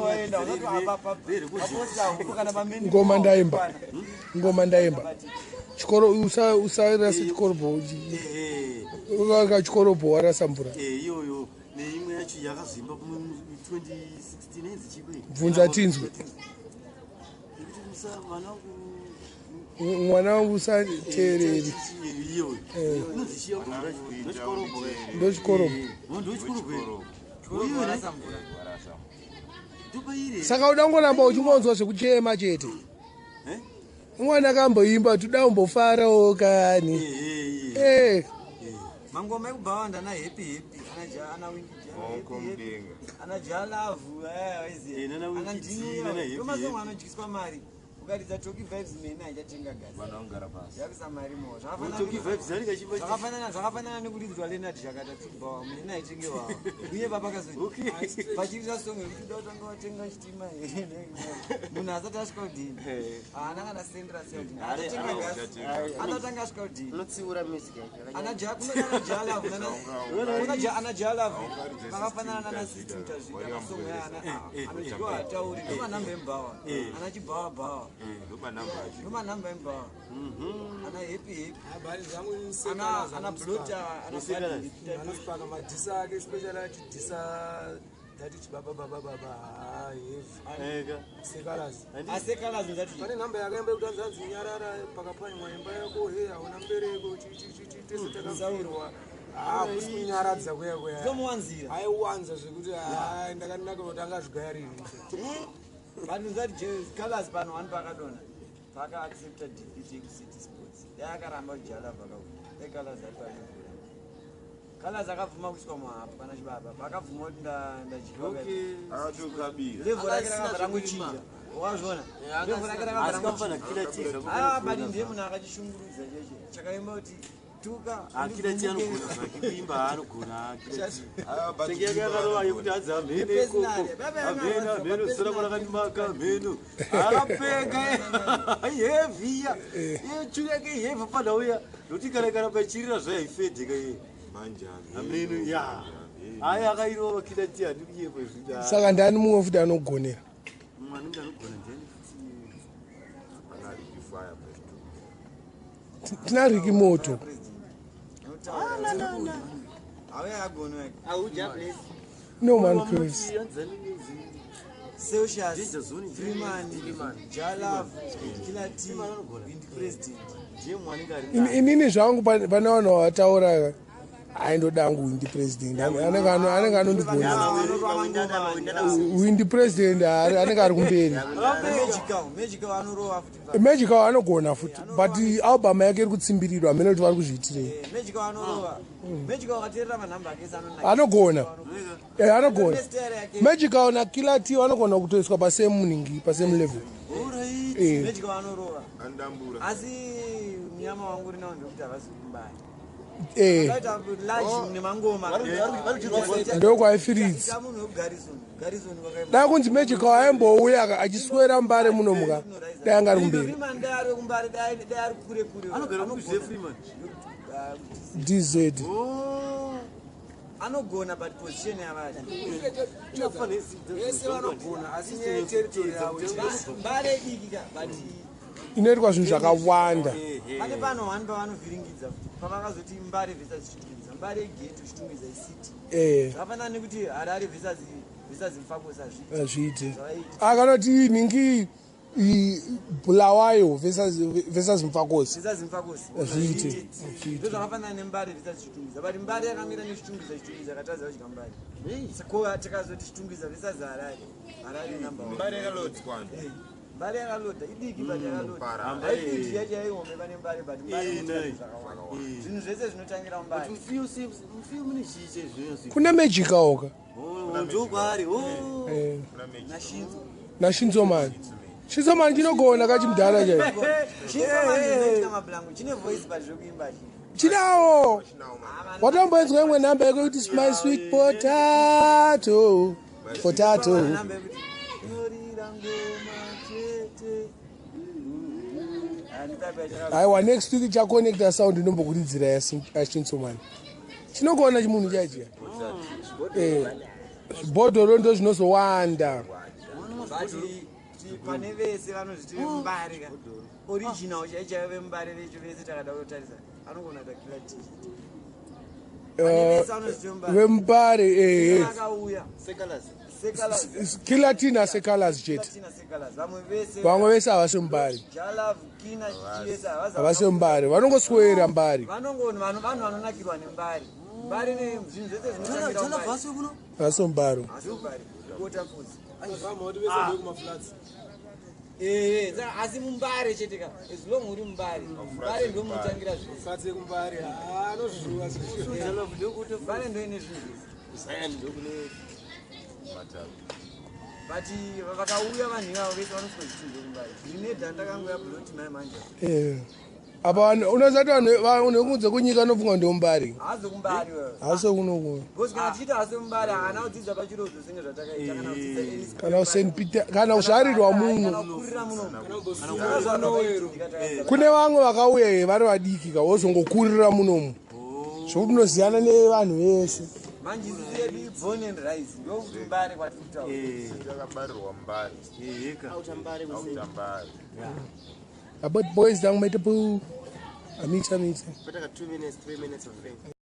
waenda unoti apa paposta huku kana pameni. Ngoma ndaimba, ngoma ndaimba chikoro, usarasa chikorobho, chikorobho warasa mvura. Iyoyo neimwe yacho yakazoimba mu 2016 ainzi chikwe. Bvunza tinzwe. Yekuti musa vana vangu. Mwana wangu usateereri. Iyoyo inonzi chiya album racho? Ndochikorobho. Ndochikorobho. Warasa mvura. Ndopaire. Saka uda kungoramba uchingonzwa zvekuchema chete. Umwana akamboimba tuda kumbofarawo kani. Mangoma ekubhawa ndana Happy Happy, ana ana Winky, Maoko mudenga. ana Jah Love. Nana Ana Winky D, nana Happy ndomasongo Happy. anodyiswa mari. Ukaridza Toki Vibes mene haichatenga gasi. Vanhu vangara pasi. Yakuisa mari mo. Toki Vibes anenge achimba. Zvakafanana nekuridzwa Leonard Zhakata tsubhawa mene haitengewawo uye papakazo pachirira song yekuti uda kutanga watenga chitima here, munhu asati asvika kudhini haana kana sendera seudhini atatenga gasi anotanga asvika kudhini. Unotsiura music yacho. Ana Jah Love, ana Jah Love vakafanana nana System Tazvika, masongo ana anodyiwa hatauri, ndomanhamba emubhawa, ana chibhawa bhawa. Ndomanhamba acho. Ndomanhamba emubhawa, ana Happy Happy. Habari zangu. Ana Blota, ana Anospaka madhisa ake, especially achidhisa dhati chibaba baba baba heavy Seh Calaz. aSeh Calaz ndati. Pane nhamba yakaimba yekuti hanzi hanzi nyarara pakapwanywa imba yako, he hauna mbereko, chichichichi, tese takafirwa, hakusi kunyaradza kuya kuya. Ndomuwanzira. Aiwanza zvekuti hai ndakanaka kuti angazvigaya rini. Vanhu zati Calaz pano wani pakadonha paakaaccepta defeat yekuCity Sports, dai akaramba kuJah Love akauya, dai Calaz ari palevhura. Calaz akabvuma kuiswa muhapu kana chibaba paakabvuma kuti ndadyiwa, Akatokabira. level rake rakabva rangochinja, wakazviona, level rake rakabva Asi kamfana rangochinja. Killer T. Ah, but ndiye munhu akachishungurudza cheche chakaimba kuti tuka. Killer T anogona zvake kuimba, anogona Killer T. Ah, but Senge yake yakarova yekuti hanzi hamheno ikoko, hamheno, hamheno, zita rako rakandimaka hamheno, akapenga ihevhiya iye yake ihevhi panhauya nokuti kana karamba ichirira zvayo haifedheka iye. Manje. Hamheno ya hayi akairova Killer T, handi kunyepo izvi. Saka ndani mumwe futi anogonera? Mumwe anenge anogona ndiani futi? Ana Ricky Fire president. Tina Ricky Moto. Auya agona. Auja Bless. No man cause. Celsius. Danger Zone. Freeman, Jah Love, Killer T, Wind President. Ndiye mumwe anenge ari. Inini zvangu pane vanhu vataura aindoda hangu Windi President, anenge anondigonera. Windi President anenge ari kumberi. Magical, Magical anorova futi. Magical anogona futi, but album yake iri kutsimbirirwa, hamene kuti vari kuzviitirei. Magical anorova. Magical akateerera manhamba ake anonaka. Anogona. Anogona. Style yake. Magical naKiller T vanogona kutoiswa pasame muningi, pasame level. Magical anorova. Andambura. Asi munyama wangu rinawo ndekuti havazi kumbaya. Akaita large nemangoma. Ndokwaifiridzi. Ita munhu wekuGarrison. Garrison vakaimba. Dai kunzi Magical aimbouya achiswera Mbare munomuka, dai anga ari kumberi. Freeman dai ari kuMbare, dai ari kure kure. Anogara kuZe Freeman. DZ. Oh. Anogona but position yavari. Vese vanogona asi nyaya yeteritori yavo chete. Mbare idiki ka but Inoitwa zvinhu zvakawanda. Pane pano one pavanovhiringidza pavakazoti Mbare versus Chitungwiza. Mbare igeto, Chitungwiza icity. Zvakafanana nekuti Harare versus Mufakose hazviiti. Hazviiti. Zvavaiti. Akanoti ningi Bulawayo versus Mufakose. Versus Mufakose. Hazviiti. Hazviiti. Ndo zvakafanana neMbare versus Chitungwiza. But Mbare yakamira neChitungwiza, Chitungwiza yakatadza kudya Mbare. Saka takazoti Chitungwiza versus Harare. Harare number one. Mbare yakalodzwa. Mbare yakaloda idiki but yakaloda. Para. Haibidi yacho yaihombe pane Mbare but Mbare Eh, inoita nice. zvakawanda. Zvinhu zvese zvinotangira muMbare. Mufiyo mune chii chezvinonzi Kune magical ka. ndokwaari. Kuna magic. Nashinzo. Nashinzomani. Shinzomani chinogona kachimudhara chaicho. Chinoitika mablango chine voice but zvekuimba chii. Chinawo. Chinawo man. Watomboinzwa imwe nhamba yekuti my sweet potato. Potato. Namba yekuti inorira ngoma chete. Handitapi achaka. Aiwa, next week chaconnecta sound inombokuridzira yashinzomani. Chinogona chimunhu chaichiya. Zvibhodhoro ndo zvinozowanda. But pane vese vanozviti vemumbare ka. Original chaiyo chaiyo vemumbare vecho vese takada kutarisa. Anogona kuita killer T. Pane vese vanozviti vemumbare. Vemubare ehe. Akauya. Sekalas. Sekalas. Killer T naSekalas chete. Tina Sekalas. Vamwe vese. Vamwe vese havasi mubare. Jalav, Kina, Chiesa havasi. Havasi mubare, vanongoswera mbare. Vanongoni vanhu vanonakirwa nembare. Mbare nezvinhu zvese zvinotangira mumbare. Vasi kuno. Havasi mubare. Asi mbare. Kota fuzi. Vamwe vati vese ndekumaflats. Eh, saka asi mumbare chete ka. As long uri mumbare. Mbare ndo munotangira zvese. Flats ekumbare anozvizuva zvezvo. Mbare ndo ine zvinhu zvese. Zion ndokune Matapi. But vakauya vanhu ivavo vese vanosvika zvitinhu zvekumbare. Grenade ndakangoya blot mai manje. Apa vanhu unoziva kuti vanhu vanhu vekunze kunyika vanofunga ndombare. Haazi kumbare wewe. Hasi kunoku. Because kana tichiti hasi mumbare haana kudzidza pachirodzo senge zvatakaita kana kudzidza any school. Kana kuSt Peter kana kuzvarirwa Kana muno. kukurira muno. Nowero. Kune vamwe vakauya vari vadiki ka wozongokurira munomu. Zvokuti unoziyana nevanhu vese. Manje isusu yedu iborn and rise ndokuti mbare kwatiri kutaura. Yakabarirwa Mbare. Eheka. Autambare kusei. Auta Mbare. About boys down metapu. Amita mita. Pataka 2 minutes, 3 minutes of fame.